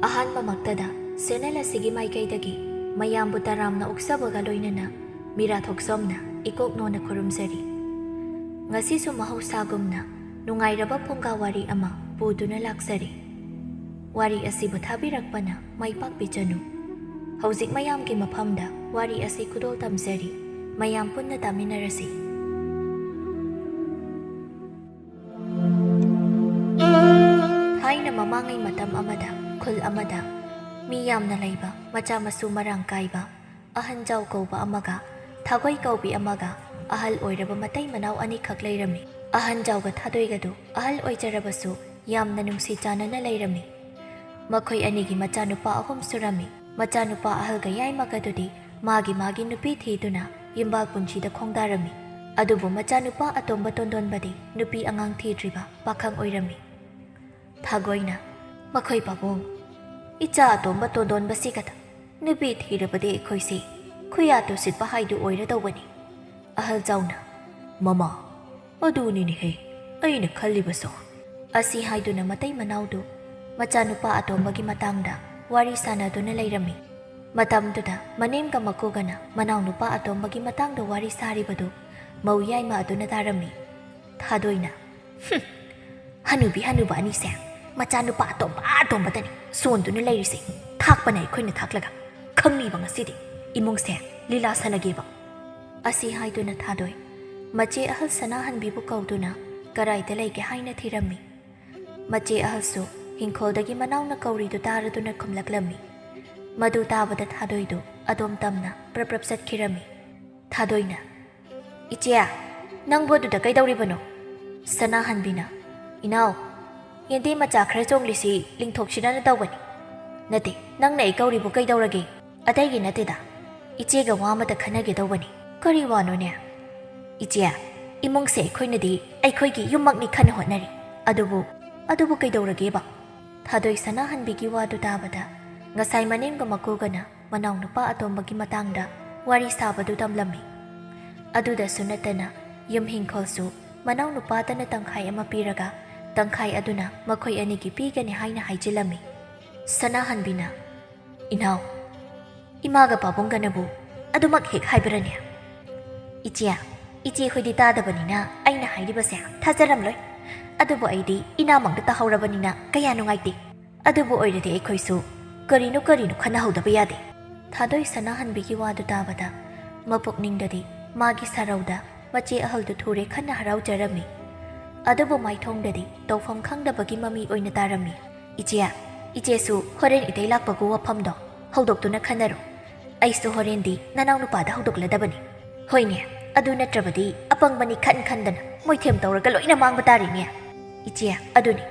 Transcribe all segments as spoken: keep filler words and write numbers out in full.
ꯑꯍꯥꯟꯕꯃꯛꯇꯗ channel ꯑꯁꯤꯒꯤ ꯃꯥꯏꯀꯩꯗꯒꯤ ꯃꯌꯥꯝꯕꯨ ꯇꯔꯥꯝꯅ ꯑꯣꯛꯆꯕꯒ ꯂꯣꯏꯅꯅ ꯃꯤꯔꯥ ꯊꯣꯛꯆꯣꯝꯅ ꯏꯀꯣꯛ ꯅꯣꯟꯅ ꯈꯨꯔꯨꯝꯖꯔꯤ꯫ ꯉꯁꯤꯁꯨ ꯃꯍꯧꯁꯥꯒꯨꯝꯅ ꯅꯨꯡꯉꯥꯏꯔꯕ ꯐꯨꯡꯒꯥ ꯋꯥꯔꯤ ꯑꯃ ꯄꯨꯗꯨꯅ ꯂꯥꯛꯆꯔꯤ꯫ ꯋꯥꯔꯤ ꯑꯁꯤꯕꯨ ꯊꯥꯕꯤꯔꯛꯄꯅ ꯃꯥꯏ ꯄꯥꯛꯄꯤꯖꯅꯨ꯫ ꯍꯧꯖꯤꯛ ꯃꯌꯥꯝꯒꯤ ꯃꯐꯝꯗ ꯋꯥꯔꯤ ꯑꯁꯤ ꯈꯨꯗꯣꯜ ꯇꯝꯖꯔꯤ꯫ ꯃꯌꯥꯝ ꯄꯨꯟꯅ ꯇꯥꯃꯤꯟꯅꯔꯁꯤ꯫ ꯊꯥꯏꯅ ꯃꯃꯥꯡꯉꯩ ꯃꯇꯝ ꯑꯃꯗ ꯈꯨꯜ ꯑꯃꯗ ꯃꯤ ꯌꯥꯝꯅ ꯂꯩꯕ, ꯃꯆꯥ ꯃꯁꯨ ꯃꯔꯥꯡ ꯀꯥꯏꯕ, ꯑꯍꯟꯖꯥꯎ ꯀꯧꯕ ꯑꯃꯒ ꯊꯥꯒꯣꯏ ꯀꯧꯕꯤ ꯑꯃꯒ ꯑꯍꯜ ꯑꯣꯏꯔꯕ ꯃꯇꯩ ꯃꯅꯥꯎ ꯑꯅꯤꯈꯛ ꯂꯩꯔꯝꯃꯤ꯫ ꯑꯍꯟꯖꯥꯎꯒ ꯊꯥꯗꯣꯏꯒꯗꯨ ꯑꯍꯜ ꯑꯣꯏꯖꯔꯕꯁꯨ ꯌꯥꯝꯅ ꯅꯨꯡꯁꯤ ꯆꯥꯟꯅꯅ ꯂꯩꯔꯝꯃꯤ꯫ ꯃꯈꯣꯏ ꯑꯅꯤꯒꯤ ꯃꯆꯥꯅꯨꯄꯥ ꯑꯍꯨꯝ ꯁꯨꯔꯝꯃꯤ꯫ ꯃꯆꯥꯅꯨꯄꯥ ꯑꯍꯜꯒ ꯌꯥꯏꯃꯒꯗꯨꯗꯤ ꯃꯥꯒꯤ ꯃꯥꯒꯤ ꯅꯨꯄꯤ ꯊꯤꯗꯨꯅ ꯌꯨꯝꯕꯥꯜ ꯄꯨꯟꯁꯤꯗ ꯈꯣꯡꯗꯥꯔꯝꯃꯤ꯫ ꯑꯗꯨꯕꯨ ꯃꯆꯥꯅꯨꯄꯥ ꯑꯇꯣꯝꯕ ꯇꯣꯟꯗꯣꯟꯕꯗꯤ ꯅꯨꯄꯤ ꯑꯉꯥꯡ ꯊꯤꯗ꯭ꯔꯤꯕ ꯄꯥꯈꯪ ꯑꯣꯏꯔꯝꯃꯤ꯫ ꯊꯥꯒꯣꯏꯅ, "ꯃꯈꯣꯏ ꯄꯥꯕꯨꯡ, ꯏꯆꯥ ꯑꯇꯣꯝꯕ ꯇꯣꯟꯗꯣꯟꯕꯁꯤꯒꯗ ꯅꯨꯄꯤ ꯊꯤꯔꯕꯗꯤ ꯑꯩꯈꯣꯏꯁꯤ ꯈꯨꯌꯥ ꯇꯨꯁꯤꯠꯄ ꯍꯥꯏꯗꯨ ꯑꯣꯏꯔꯗꯧꯕꯅꯤ꯫" ꯑꯍꯜ ꯖꯥꯎꯅ, "ꯃꯃꯥ, ꯑꯗꯨꯅꯤꯅꯦꯍꯦ ꯑꯩꯅ ꯈꯜꯂꯤꯕꯁꯨ꯫" ꯑꯁꯤ ꯍꯥꯏꯗꯨꯅ ꯃꯇꯩ ꯃꯅꯥꯎꯗꯨ ꯃꯆꯥꯅꯨꯄꯥ ꯑꯇꯣꯝꯕꯒꯤ ꯃꯇꯥꯡꯗ ꯋꯥꯔꯤ ꯁꯥꯟꯅꯗꯨꯅ ꯂꯩꯔꯝꯃꯤ꯫ ꯃꯇꯝꯗꯨꯗ ꯃꯅꯦꯝꯒ ꯃꯀꯨꯒꯅ ꯃꯅꯥꯎꯅꯨꯄꯥ ꯑꯇꯣꯝꯕꯒꯤ ꯃꯇꯥꯡꯗ ꯋꯥꯔꯤ ꯁꯥꯔꯤꯕꯗꯨ ꯃꯧ ꯌꯥꯏꯃ ꯑꯗꯨꯅ ꯇꯥꯔꯝꯃꯤ꯫ ꯊꯥꯗꯣꯏꯅ, "ꯍꯨꯝ, ꯍꯅꯨꯕꯤ ꯍꯅꯨꯕ ꯑꯅꯤꯁꯦ ꯃꯆꯥꯅꯨꯄꯥ ꯑꯇꯣꯝꯕ ꯑꯇꯣꯝꯕꯗꯅꯤ ꯁꯣꯟꯗꯨꯅ ꯂꯩꯔꯤꯁꯦ꯫ ꯊꯥꯛꯄꯅ ꯑꯩꯈꯣꯏꯅ ꯊꯥꯛꯂꯒ ꯈꯪꯂꯤꯕ ꯉꯁꯤꯗꯤ ꯏꯃꯨꯡꯁꯦ ꯂꯤꯂꯥ ꯁꯥꯟꯅꯒꯦꯕ꯫" ꯑꯁꯤ ꯍꯥꯏꯗꯨꯅ ꯊꯥꯗꯣꯏ ꯃꯆꯦ ꯑꯍꯜ ꯁꯅꯥꯍꯟꯕꯤꯕꯨ ꯀꯧꯗꯨꯅ ꯀꯔꯥꯏꯗ ꯂꯩꯒꯦ ꯍꯥꯏꯅ ꯊꯤꯔꯝꯃꯤ꯫ ꯃꯆꯦ ꯑꯍꯜꯁꯨ ꯍꯤꯡꯈꯣꯜꯗꯒꯤ ꯃꯅꯥꯎꯅ ꯀꯧꯔꯤꯗꯨ ꯇꯥꯔꯗꯨꯅ ꯈꯨꯝꯂꯛꯂꯝꯃꯤ꯫ ꯃꯗꯨ ꯇꯥꯕꯗ ꯊꯥꯗꯣꯏꯗꯨ ꯑꯗꯣꯝ ꯇꯝꯅ ꯄ꯭ꯔꯞ ꯄ꯭ꯔꯞ ꯆꯠꯈꯤꯔꯝꯃꯤ꯫ ꯊꯥꯗꯣꯏꯅ, "ꯏꯆꯦ, ꯅꯪꯕꯨ ꯑꯗꯨꯗ ꯀꯩꯗꯧꯔꯤꯕꯅꯣ?" ꯁꯅꯥꯍꯟꯕꯤꯅ, "ꯏꯅꯥꯎ, ꯌꯦꯟꯗꯦꯝ ꯃꯆꯥ ꯈꯔ ꯆꯣꯡꯂꯤꯁꯤ ꯂꯤꯡꯊꯣꯛꯁꯤꯔꯅ ꯇꯧꯕꯅꯤ꯫" "ꯅꯠꯇꯦ, ꯅꯪꯅ ꯑꯩ ꯀꯧꯔꯤꯕꯨ ꯀꯩꯗꯧꯔꯒꯦ?" "ꯑꯇꯩꯒꯤ ꯅꯠꯇꯦꯗ, ꯏꯆꯦꯒ ꯋꯥ ꯑꯃꯇ ꯈꯟꯅꯒꯦ ꯇꯧꯕꯅꯤ꯫" "ꯀꯔꯤ ꯋꯥꯅꯣꯅꯦ?" "ꯏꯆꯦ, ꯏꯃꯨꯡꯁꯦ ꯑꯩꯈꯣꯏꯅꯗꯤ ꯑꯩꯈꯣꯏꯒꯤ ꯌꯨꯝꯃꯛꯅꯤ ꯈꯟꯅ ꯍꯣꯠꯅꯔꯤ꯫ ꯑꯗꯨꯕꯨ, ꯑꯗꯨꯕꯨ ꯀꯩꯗꯧꯔꯒꯦꯕ?" ꯊꯥꯗꯣꯏ ꯁꯅꯥꯍꯟꯕꯤꯒꯤ ꯋꯥꯗꯨ ꯇꯥꯕꯗ ꯉꯁꯥꯏ ꯃꯅꯦꯝꯒ ꯃꯀꯨꯒꯅ ꯃꯅꯥꯎꯅꯨꯄꯥ ꯑꯇꯣꯝꯕꯒꯤ ꯃꯇꯥꯡꯗ ꯋꯥꯔꯤ ꯁꯥꯕꯗꯨ ꯇꯝꯂꯝꯃꯤ꯫ ꯑꯗꯨꯗꯁꯨ ꯅꯠꯇꯅ ꯌꯨꯝ ꯍꯤꯡꯈꯣꯜꯁꯨ ꯃꯅꯥꯎꯅꯨꯄꯥꯗꯅ ꯇꯪꯈꯥꯏ ꯑꯃ ꯄꯤꯔꯒ ꯇꯪꯈꯥꯏ ꯑꯗꯨꯅ ꯃꯈꯣꯏ ꯑꯅꯤꯒꯤ ꯄꯤꯒꯅꯤ ꯍꯥꯏꯅ ꯍꯥꯏꯖꯤꯜꯂꯝꯃꯤ꯫ ꯁꯅꯥꯍꯟꯕꯤꯅ, "ꯏꯅꯥꯎ, ꯏꯃꯥꯒ ꯄꯥꯕꯨꯡꯒꯅꯕꯨ ꯑꯗꯨꯃꯛ ꯍꯦꯛ ꯍꯥꯏꯕ꯭ꯔꯅꯦ?" "ꯏꯆꯦ, ꯏꯆꯦ ꯈꯣꯏꯗꯤ ꯇꯥꯗꯕꯅꯤꯅ ꯑꯩꯅ ꯍꯥꯏꯔꯤꯕꯁꯦ ꯊꯥꯖꯔꯝꯂꯣꯏ꯫ ꯑꯗꯨꯕꯨ ꯑꯩꯗꯤ ꯏꯅꯥꯃꯛꯅ ꯇꯥꯍꯧꯔꯕꯅꯤꯅ ꯀꯌꯥ ꯅꯨꯡꯉꯥꯏꯇꯦ꯫ ꯑꯗꯨꯕꯨ ꯑꯣꯏꯔꯗꯤ ꯑꯩꯈꯣꯏꯁꯨ ꯀꯔꯤꯅꯣ ꯀꯔꯤꯅꯣ ꯈꯟꯅꯍꯧꯗꯕ ꯌꯥꯗꯦ꯫" ꯊꯥꯗꯣꯏ ꯁꯅꯥꯍꯟꯕꯤꯒꯤ ꯋꯥꯗꯨ ꯇꯥꯕꯗ ꯃꯄꯨꯛꯅꯤꯡꯗꯗꯤ ꯃꯥꯒꯤ ꯁꯔꯧꯗ ꯃꯆꯦ ꯑꯍꯜꯗꯨ ꯊꯨꯔꯦ ꯈꯟꯅ ꯍꯔꯥꯎꯖꯔꯝꯃꯤ꯫ ꯑꯗꯨꯕꯨ ꯃꯥꯏꯊꯣꯡꯗꯗꯤ ꯇꯧꯐꯝ ꯈꯪꯗꯕꯒꯤ ꯃꯃꯤ ꯑꯣꯏꯅ ꯇꯥꯔꯝꯃꯤ꯫ "ꯏꯆꯦ, ꯏꯆꯦꯁꯨ ꯍꯣꯔꯦꯟ ꯏꯇꯩ ꯂꯥꯛꯄꯒꯨ ꯋꯥꯐꯝꯗꯣ ꯍꯧꯗꯣꯛꯇꯨꯅ ꯈꯟꯅꯔꯣ꯫ ꯑꯩꯁꯨ ꯍꯣꯔꯦꯟꯗꯤ ꯅꯅꯥꯎꯅꯨꯄꯥꯗ ꯍꯧꯗꯣꯛꯂꯗꯕꯅꯤ꯫ ꯍꯣꯏꯅꯦ, ꯑꯗꯨ ꯅꯠꯇ꯭ꯔꯕꯗꯤ ꯑꯄꯪꯕꯅꯤ ꯈꯟ ꯈꯟꯗꯅ ꯃꯣꯏꯊꯦꯝ ꯇꯧꯔꯒ ꯂꯣꯏꯅ ꯃꯥꯡꯕ ꯇꯥꯔꯦꯅꯦ꯫" "ꯏꯆꯦ, ꯑꯗꯨꯅꯤ,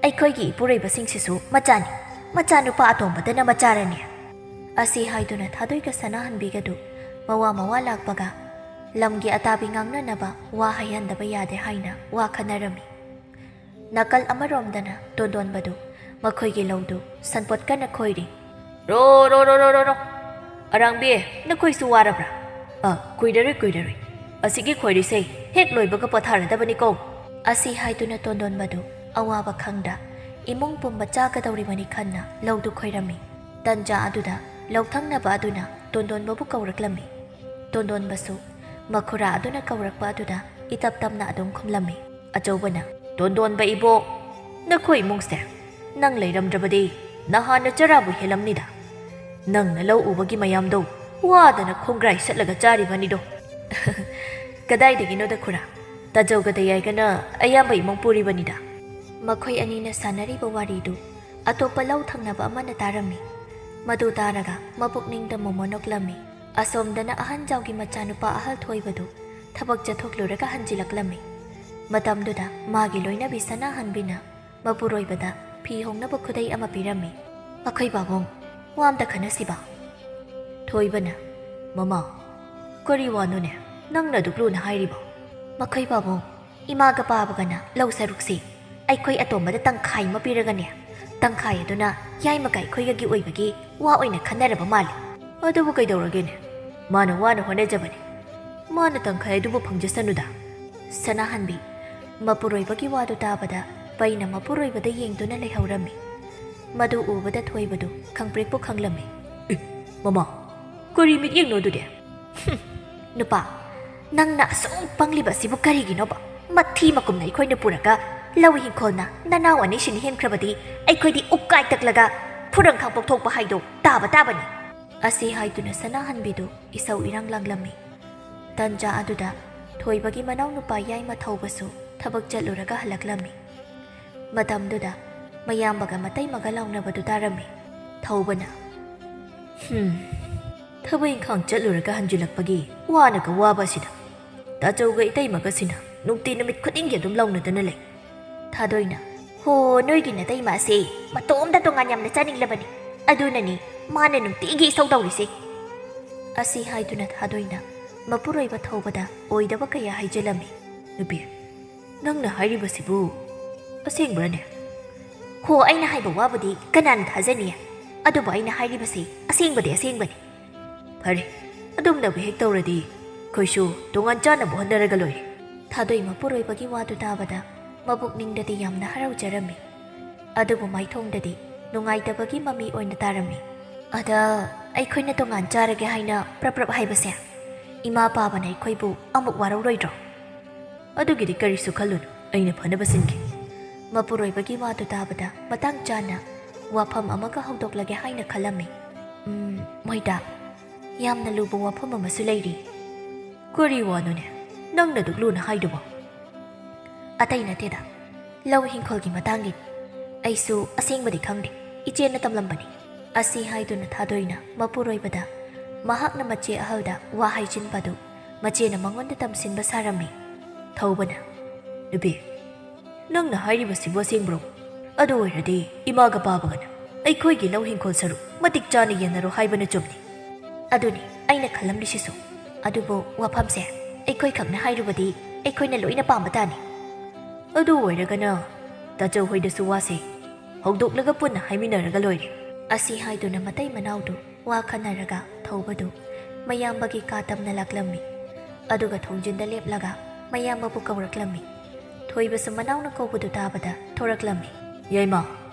ꯑꯩꯈꯣꯏꯒꯤ ꯏꯄꯨꯔꯣꯏꯕꯁꯤꯡꯁꯤꯁꯨ ꯃꯆꯥꯅꯤ, ꯃꯆꯥꯅꯨꯄꯥ ꯑꯇꯣꯝꯕꯗꯅ ꯃꯆꯥꯔꯅꯦ꯫" ꯑꯁꯤ ꯍꯥꯏꯗꯨꯅ ꯊꯥꯗꯣꯏꯒ ꯁꯅꯥꯍꯟꯕꯤꯒꯗꯨ ꯃꯋꯥ ꯃꯋꯥ ꯂꯥꯛꯄꯒ ꯂꯝꯒꯤ ꯑꯇꯥꯕꯤ ꯉꯥꯡꯅꯅꯕ ꯋꯥ ꯍꯥꯏꯍꯟꯗꯕ ꯌꯥꯗꯦ ꯍꯥꯏꯅ ꯋꯥ ꯈꯟꯅꯔꯝꯃꯤ꯫ ꯅꯥꯀꯜ ꯑꯃꯔꯣꯝꯗꯅ ꯇꯣꯟꯗꯣꯟꯕꯗꯨ ꯃꯈꯣꯏꯒꯤ ꯂꯧꯗꯨ ꯁꯟꯄꯣꯠ ꯀꯟꯅ ꯈꯣꯏꯔꯤ꯫ "ꯔꯣ, ꯔꯣ, ꯔꯣ, ꯔꯣ, ꯔꯣ, ꯔꯣ꯫ ꯑꯔꯥꯡꯕꯤ, ꯅꯈꯣꯏꯁꯨ ꯋꯥꯔꯕ꯭ꯔꯥ? ꯑ, ꯀꯨꯏꯔꯔꯣꯏ, ꯀꯨꯏꯔꯔꯣꯏ꯫ ꯑꯁꯤꯒꯤ ꯈꯣꯏꯔꯤꯁꯦ ꯍꯦꯛ ꯂꯣꯏꯕꯒ ꯄꯣꯊꯥꯔꯗꯕꯅꯤꯀꯣ꯫" ꯑꯁꯤ ꯍꯥꯏꯗꯨꯅ ꯇꯣꯟꯗꯣꯟꯕꯗꯨ ꯑꯋꯥꯕ ꯈꯪꯗ ꯏꯃꯨꯡ ꯄꯨꯝꯕ ꯆꯥꯒꯗꯧꯔꯤꯕꯅꯤ ꯈꯟꯅ ꯂꯧꯗꯨ ꯈꯣꯏꯔꯝꯃꯤ꯫ ꯇꯟꯖꯥ ꯑꯗꯨꯗ ꯂꯧꯊꯪꯅꯕ ꯑꯗꯨꯅ ꯇꯣꯟꯗꯣꯟꯕꯕꯨ ꯀꯧꯔꯛꯂꯝꯃꯤ꯫ ꯇꯣꯟꯗꯣꯟꯕꯁꯨ ꯃꯈꯨꯔꯥ ꯑꯗꯨꯅ ꯀꯧꯔꯛꯄ ꯑꯗꯨꯗ ꯏꯇꯞ ꯇꯞꯅ ꯑꯗꯨꯝ ꯈꯨꯝꯂꯝꯃꯤ꯫ ꯑꯆꯧꯕꯅ, "ꯇꯣꯟꯗꯣꯟꯕ ꯏꯕꯣꯛ, ꯅꯈꯣꯏ ꯏꯃꯨꯡꯁꯦ ꯅꯪ ꯂꯩꯔꯝꯗ꯭ꯔꯕꯗꯤ ꯅꯍꯥꯟꯅ ꯆꯔꯥꯕꯨ ꯍꯦꯜꯂꯝꯅꯤꯗ꯫ ꯅꯪꯅ ꯂꯧ ꯎꯕꯒꯤ ꯃꯌꯥꯝꯗꯣ ꯋꯥꯗꯅ ꯈꯣꯡꯒ꯭ꯔꯥꯏ ꯁꯠꯂꯒ ꯆꯥꯔꯤꯕꯅꯤꯗꯣ꯫" "ꯀꯗꯥꯏꯗꯒꯤꯅꯣꯗ ꯈꯨꯔꯥ, ꯇꯥꯖꯧꯒ ꯇꯌꯥꯏꯒꯅ ꯑꯌꯥꯝꯕ ꯏꯃꯨꯡ ꯄꯨꯔꯤꯕꯅꯤꯗ꯫" ꯃꯈꯣꯏ ꯑꯅꯤꯅ ꯁꯥꯟꯅꯔꯤꯕ ꯋꯥꯔꯤꯗꯨ ꯑꯇꯣꯞꯄ ꯂꯧ ꯊꯪꯅꯕ ꯑꯃꯅ ꯇꯥꯔꯝꯃꯤ꯫ ꯃꯗꯨ ꯇꯥꯔꯒ ꯃꯄꯨꯛꯅꯤꯡꯗ ꯃꯣꯃꯣ ꯅꯣꯛꯂꯝꯃꯤ꯫ ꯑꯁꯣꯝꯗꯅ ꯑꯍꯟꯖꯥꯎꯒꯤ ꯃꯆꯥꯅꯨꯄꯥ ꯑꯍꯜ ꯊꯣꯏꯕꯗꯨ ꯊꯕꯛ ꯆꯠꯊꯣꯛꯂꯨꯔꯒ ꯍꯟꯖꯤꯜꯂꯛꯂꯝꯃꯤ꯫ ꯃꯇꯝꯗꯨꯗ ꯃꯥꯒꯤ ꯂꯣꯏꯅꯕꯤ ꯁꯅꯥꯍꯟꯕꯤꯅ ꯃꯄꯨꯔꯣꯏꯕꯗ ꯐꯤ ꯍꯣꯡꯅꯕ ꯈꯨꯗꯩ ꯑꯃ ꯄꯤꯔꯝꯃꯤ꯫ "ꯃꯈꯣꯏ ꯄꯥꯕꯨꯡ, ꯋꯥ ꯑꯝꯇ ꯈꯟꯅꯁꯤꯕ꯫" ꯊꯣꯏꯕꯅ, "ꯃꯃꯥ, ꯀꯔꯤ ꯋꯥꯅꯣꯅꯦ ꯅꯪꯅ ꯑꯗꯨꯛ ꯂꯨꯅ ꯍꯥꯏꯔꯤꯕꯣ?" ꯃꯈꯣꯏ ꯄꯥꯕꯨꯡ, ꯏꯃꯥꯒ ꯄꯥꯕꯒꯅ ꯂꯧ ꯁꯔꯨꯛꯁꯤ ꯑꯩꯈꯣꯏ ꯑꯇꯣꯝꯕꯗ ꯇꯪꯈꯥꯏ ꯑꯃ ꯄꯤꯔꯒꯅꯦ, ꯇꯪꯈꯥꯏ ꯑꯗꯨꯅ ꯌꯥꯏꯃꯒ ꯑꯩꯈꯣꯏꯒꯒꯤ ꯑꯣꯏꯕꯒꯤ ꯋꯥ ꯑꯣꯏꯅ ꯈꯟꯅꯔꯕ ꯃꯥꯜꯂꯤ꯫ ꯑꯗꯨꯕꯨ ꯀꯩꯗꯧꯔꯒꯦꯅꯦ? ꯃꯥꯅ ꯋꯥꯅ ꯍꯣꯠꯅꯖꯕꯅꯤ꯫ ꯃꯥꯅ ꯇꯪꯈꯥꯏ ꯑꯗꯨꯕꯨ ꯐꯪꯖꯁꯅꯨꯗ꯫ ꯁꯅꯥꯍꯟꯕꯤ, ꯃꯄꯨꯔꯣꯏꯕꯒꯤ ꯋꯥꯗꯨ ꯇꯥꯕꯗ ꯄꯩꯅ ꯃꯄꯨꯔꯣꯏꯕꯗ ꯌꯦꯡꯗꯨꯅ ꯂꯩꯍꯧꯔꯝꯃꯤ꯫ ꯃꯗꯨ ꯎꯕꯗ ꯊꯣꯏꯕꯗꯨ ꯈꯪꯄ꯭ꯔꯦꯛꯄꯨ ꯈꯪꯂꯝꯃꯤ꯫ "ꯑꯦ, ꯃꯃꯥ, ꯀꯔꯤ ꯃꯤꯠꯌꯦꯡꯅꯣ ꯑꯗꯨꯗꯤ?" "ꯍꯨꯝ, ꯅꯨꯄꯥ, ꯅꯪꯅ ꯑꯁꯨꯛ ꯄꯪꯂꯤꯕ ꯑꯁꯤꯕꯨ ꯀꯔꯤꯒꯤꯅꯣꯕ? ꯃꯊꯤ ꯃꯀꯨꯝꯅ ꯑꯩꯈꯣꯏꯅ ꯄꯨꯔꯒ ꯂꯧ ꯏꯪꯈꯣꯜꯅ ꯅꯅꯥꯎ ꯑꯅꯤꯁꯤꯅ ꯍꯦꯟꯈ꯭ꯔꯕꯗꯤ ꯑꯩꯈꯣꯏꯗꯤ ꯎꯀꯥꯏ ꯇꯛꯂꯒ ꯐꯨꯔꯪ ꯈꯥꯡꯄꯣꯛ ꯊꯣꯛꯄ ꯍꯥꯏꯗꯣ ꯇꯥꯕ ꯇꯥꯕꯅꯤ"꯫ ꯑꯁꯤ ꯍꯥꯏꯗꯨꯅ ꯁꯅꯥꯍꯟꯕꯤꯗꯨ ꯏꯁꯧ ꯏꯔꯥꯡ ꯂꯥꯡꯂꯝꯃꯤ꯫ ꯇꯟꯖꯥ ꯑꯗꯨꯗ ꯊꯣꯏꯕꯒꯤ ꯃꯅꯥꯎꯅꯨꯄꯥ ꯌꯥꯏꯃ ꯊꯧꯕꯁꯨ ꯊꯕꯛ ꯆꯠꯂꯨꯔꯒ ꯍꯜꯂꯛꯂꯝꯃꯤ꯫ ꯃꯇꯝꯗꯨꯗ ꯃꯌꯥꯝꯕꯒ ꯃꯇꯩꯃꯒ ꯂꯥꯎꯅꯕꯗꯨ ꯇꯥꯔꯝꯃꯤ꯫ ꯊꯧꯕꯅ, "ꯍꯨꯝ, ꯊꯕꯛ ꯏꯪꯈꯥꯡ ꯆꯠꯂꯨꯔꯒ ꯍꯟꯖꯤꯜꯂꯛꯄꯒꯤ ꯋꯥꯅꯒ ꯋꯥꯕ ꯑꯁꯤꯗ ꯇꯥꯆꯧꯒ ꯏꯇꯩꯃꯒꯁꯤꯅ ꯅꯨꯡꯇꯤ ꯅꯨꯃꯤꯠ ꯈꯨꯗꯤꯡꯒꯤ ꯑꯗꯨꯝ ꯂꯥꯎꯅꯗꯅ ꯂꯩ"꯫ ꯊꯥꯗꯣꯏꯅ, "ꯍꯣ, ꯅꯣꯏꯒꯤ ꯅꯇꯩꯃ ꯑꯁꯦ ꯃꯇꯣꯝꯇ ꯇꯣꯉꯥꯟ ꯌꯥꯝꯅ ꯆꯥꯅꯤꯡꯂꯕꯅꯤ, ꯑꯗꯨꯅꯅꯤ ꯃꯥꯅ ꯅꯨꯡꯇꯤꯒꯤ ꯏꯁꯧ ꯇꯧꯔꯤꯁꯦ"꯫ ꯑꯁꯤ ꯍꯥꯏꯗꯨꯅ ꯊꯥꯗꯣꯏꯅ ꯃꯄꯨꯔꯣꯏꯕ ꯊꯧꯕꯗ ꯑꯣꯏꯗꯕ ꯀꯌꯥ ꯍꯥꯏꯖꯤꯜꯂꯝꯃꯤ꯫ "ꯅꯨꯄꯤ, ꯅꯪꯅ ꯍꯥꯏꯔꯤꯕꯁꯤꯕꯨ ꯑꯁꯦꯡꯕ꯭ꯔꯅꯦ?" "ꯍꯣ, ꯑꯩꯅ ꯍꯥꯏꯕ ꯋꯥꯕꯨꯗꯤ ꯀꯅꯥꯅ ꯊꯥꯖꯅꯤ? ꯑꯗꯨꯕꯨ ꯑꯩꯅ ꯍꯥꯏꯔꯤꯕꯁꯤ ꯑꯁꯦꯡꯕꯗꯤ ꯑꯁꯦꯡꯕꯅꯤ"꯫ "ꯐꯔꯦ, ꯑꯗꯨꯝꯅꯕꯨ ꯍꯦꯛ ꯇꯧꯔꯗꯤ ꯑꯩꯈꯣꯏꯁꯨ ꯇꯣꯉꯥꯟ ꯆꯥꯅꯕ ꯍꯣꯠꯅꯔꯒ ꯂꯣꯏꯔꯦ"꯫ ꯊꯥꯗꯣꯏ ꯃꯄꯨꯔꯣꯏꯕꯒꯤ ꯋꯥꯗꯨ ꯇꯥꯕꯗ ꯃꯕꯨꯛꯅꯤꯡꯗꯗꯤ ꯌꯥꯝꯅ ꯍꯔꯥꯎꯖꯔꯝꯃꯤ, ꯑꯗꯨꯕꯨ ꯃꯥꯏꯊꯣꯡꯗꯗꯤ ꯅꯨꯡꯉꯥꯏꯇꯕꯒꯤ ꯃꯃꯤ ꯑꯣꯏꯅ ꯇꯥꯔꯝꯃꯤ꯫ "ꯑꯗ ꯑꯩꯈꯣꯏꯅ ꯇꯣꯉꯥꯟ ꯆꯥꯔꯒꯦ ꯍꯥꯏꯅ ꯄ꯭ꯔꯞ ꯄ꯭ꯔꯞ ꯍꯥꯏꯕꯁꯦ, ꯏꯃꯥ ꯄꯥꯕꯅ ꯑꯩꯈꯣꯏꯕꯨ ꯑꯃꯨꯛ ꯋꯥꯔꯧꯔꯣꯏꯗ꯭ꯔꯣ?" "ꯑꯗꯨꯒꯤꯗꯤ ꯀꯔꯤꯁꯨ ꯈꯜꯂꯨꯅꯨ, ꯑꯩꯅ ꯐꯅꯕ ꯁꯤꯟꯒꯦ"꯫ ꯃꯄꯨꯔꯣꯏꯕꯒꯤ ꯋꯥꯗꯨ ꯇꯥꯕꯗ ꯃꯇꯥꯡ ꯆꯥꯅ ꯋꯥꯐꯝ ꯑꯃꯒ ꯍꯧꯗꯣꯛꯂꯒꯦ ꯍꯥꯏꯅ ꯈꯜꯂꯝꯃꯤ꯫ "ꯎꯝ, ꯃꯣꯏꯗ ꯌꯥꯝꯅ ꯂꯨꯕ ꯋꯥꯐꯝ ꯑꯃꯁꯨ ꯂꯩꯔꯤ"꯫ "ꯀꯔꯤ ꯋꯥꯅꯣꯅꯦ ꯅꯪꯅ ꯑꯗꯨꯛ ꯂꯨꯅ ꯍꯥꯏꯗꯨꯕꯣ?" "ꯑꯇꯩ ꯅꯠꯇꯦꯗ, ꯂꯧ ꯍꯤꯡꯈꯣꯜꯒꯤ ꯃꯇꯥꯡꯒꯤꯅꯤ꯫ ꯑꯩꯁꯨ ꯑꯁꯦꯡꯕꯗꯤ ꯈꯪꯗꯦ, ꯏꯆꯦꯅ ꯇꯝꯂꯝꯕꯅꯤ"꯫ ꯑꯁꯤ ꯍꯥꯏꯗꯨꯅ ꯊꯥꯗꯣꯏꯅ ꯃꯄꯨꯔꯣꯏꯕꯗ ꯃꯍꯥꯛꯅ ꯃꯆꯦ ꯑꯍꯜꯗ ꯋꯥ ꯍꯥꯏꯖꯤꯟꯕꯗꯨ ꯃꯆꯦꯅ ꯃꯉꯣꯟꯗ ꯇꯝꯁꯤꯟꯕ ꯁꯥꯔꯝꯃꯤ꯫ ꯊꯧꯕꯅ, "ꯅꯨꯄꯤ, ꯅꯪꯅ ꯍꯥꯏꯔꯤꯕꯁꯤꯕꯨ ꯑꯁꯦꯡꯕ꯭ꯔꯣ? ꯑꯗꯨ ꯑꯣꯏꯔꯗꯤ ꯏꯃꯥꯒ ꯄꯥꯕꯒꯅ ꯑꯩꯈꯣꯏꯒꯤ ꯂꯧ ꯍꯤꯡꯈꯣꯜ ꯁꯔꯨꯛ ꯃꯇꯤꯛ ꯆꯥꯅ ꯌꯦꯟꯅꯔꯣ ꯍꯥꯏꯕꯅ ꯆꯨꯝꯅꯤ"꯫ "ꯑꯗꯨꯅꯤ ꯑꯩꯅ ꯈꯜꯂꯝꯂꯤꯁꯤꯁꯨ꯫ ꯑꯗꯨꯕꯨ ꯋꯥꯐꯝꯁꯦ ꯑꯩꯈꯣꯏ ꯈꯛꯅ ꯍꯥꯏꯔꯨꯕꯗꯤ ꯑꯩꯈꯣꯏꯅ ꯂꯣꯏꯅ ꯄꯥꯝꯕ ꯇꯥꯅꯤ"꯫ "ꯑꯗꯨ ꯑꯣꯏꯔꯒꯅ ꯇꯥꯆꯧ ꯍꯣꯏꯗꯁꯨ ꯋꯥꯁꯦ ꯍꯧꯗꯣꯛꯂꯒ ꯄꯨꯟꯅ ꯍꯥꯏꯃꯤꯟꯅꯔꯒ ꯂꯣꯏꯔꯦ"꯫ ꯑꯁꯤ ꯍꯥꯏꯗꯨꯅ ꯃꯇꯩ ꯃꯅꯥꯎꯗꯨ ꯋꯥ ꯈꯟꯅꯔꯒ ꯊꯧꯕꯗꯨ ꯃꯌꯥꯝꯕꯒꯤ ꯀꯥ ꯇꯝꯅ ꯂꯥꯛꯂꯝꯃꯤ꯫ ꯑꯗꯨꯒ ꯊꯣꯡꯖꯤꯟꯗ ꯂꯦꯞꯂꯒ ꯃꯌꯥꯝꯕꯕꯨ ꯀꯧꯔꯛꯂꯝꯃꯤ꯫ ꯊꯣꯏꯕꯁꯨ ꯃꯅꯥꯎꯅ ꯀꯧꯕꯗꯨ ꯇꯥꯕꯗ ꯊꯣꯔꯛꯂꯝꯃꯤ꯫ "ꯌꯥꯏꯃ,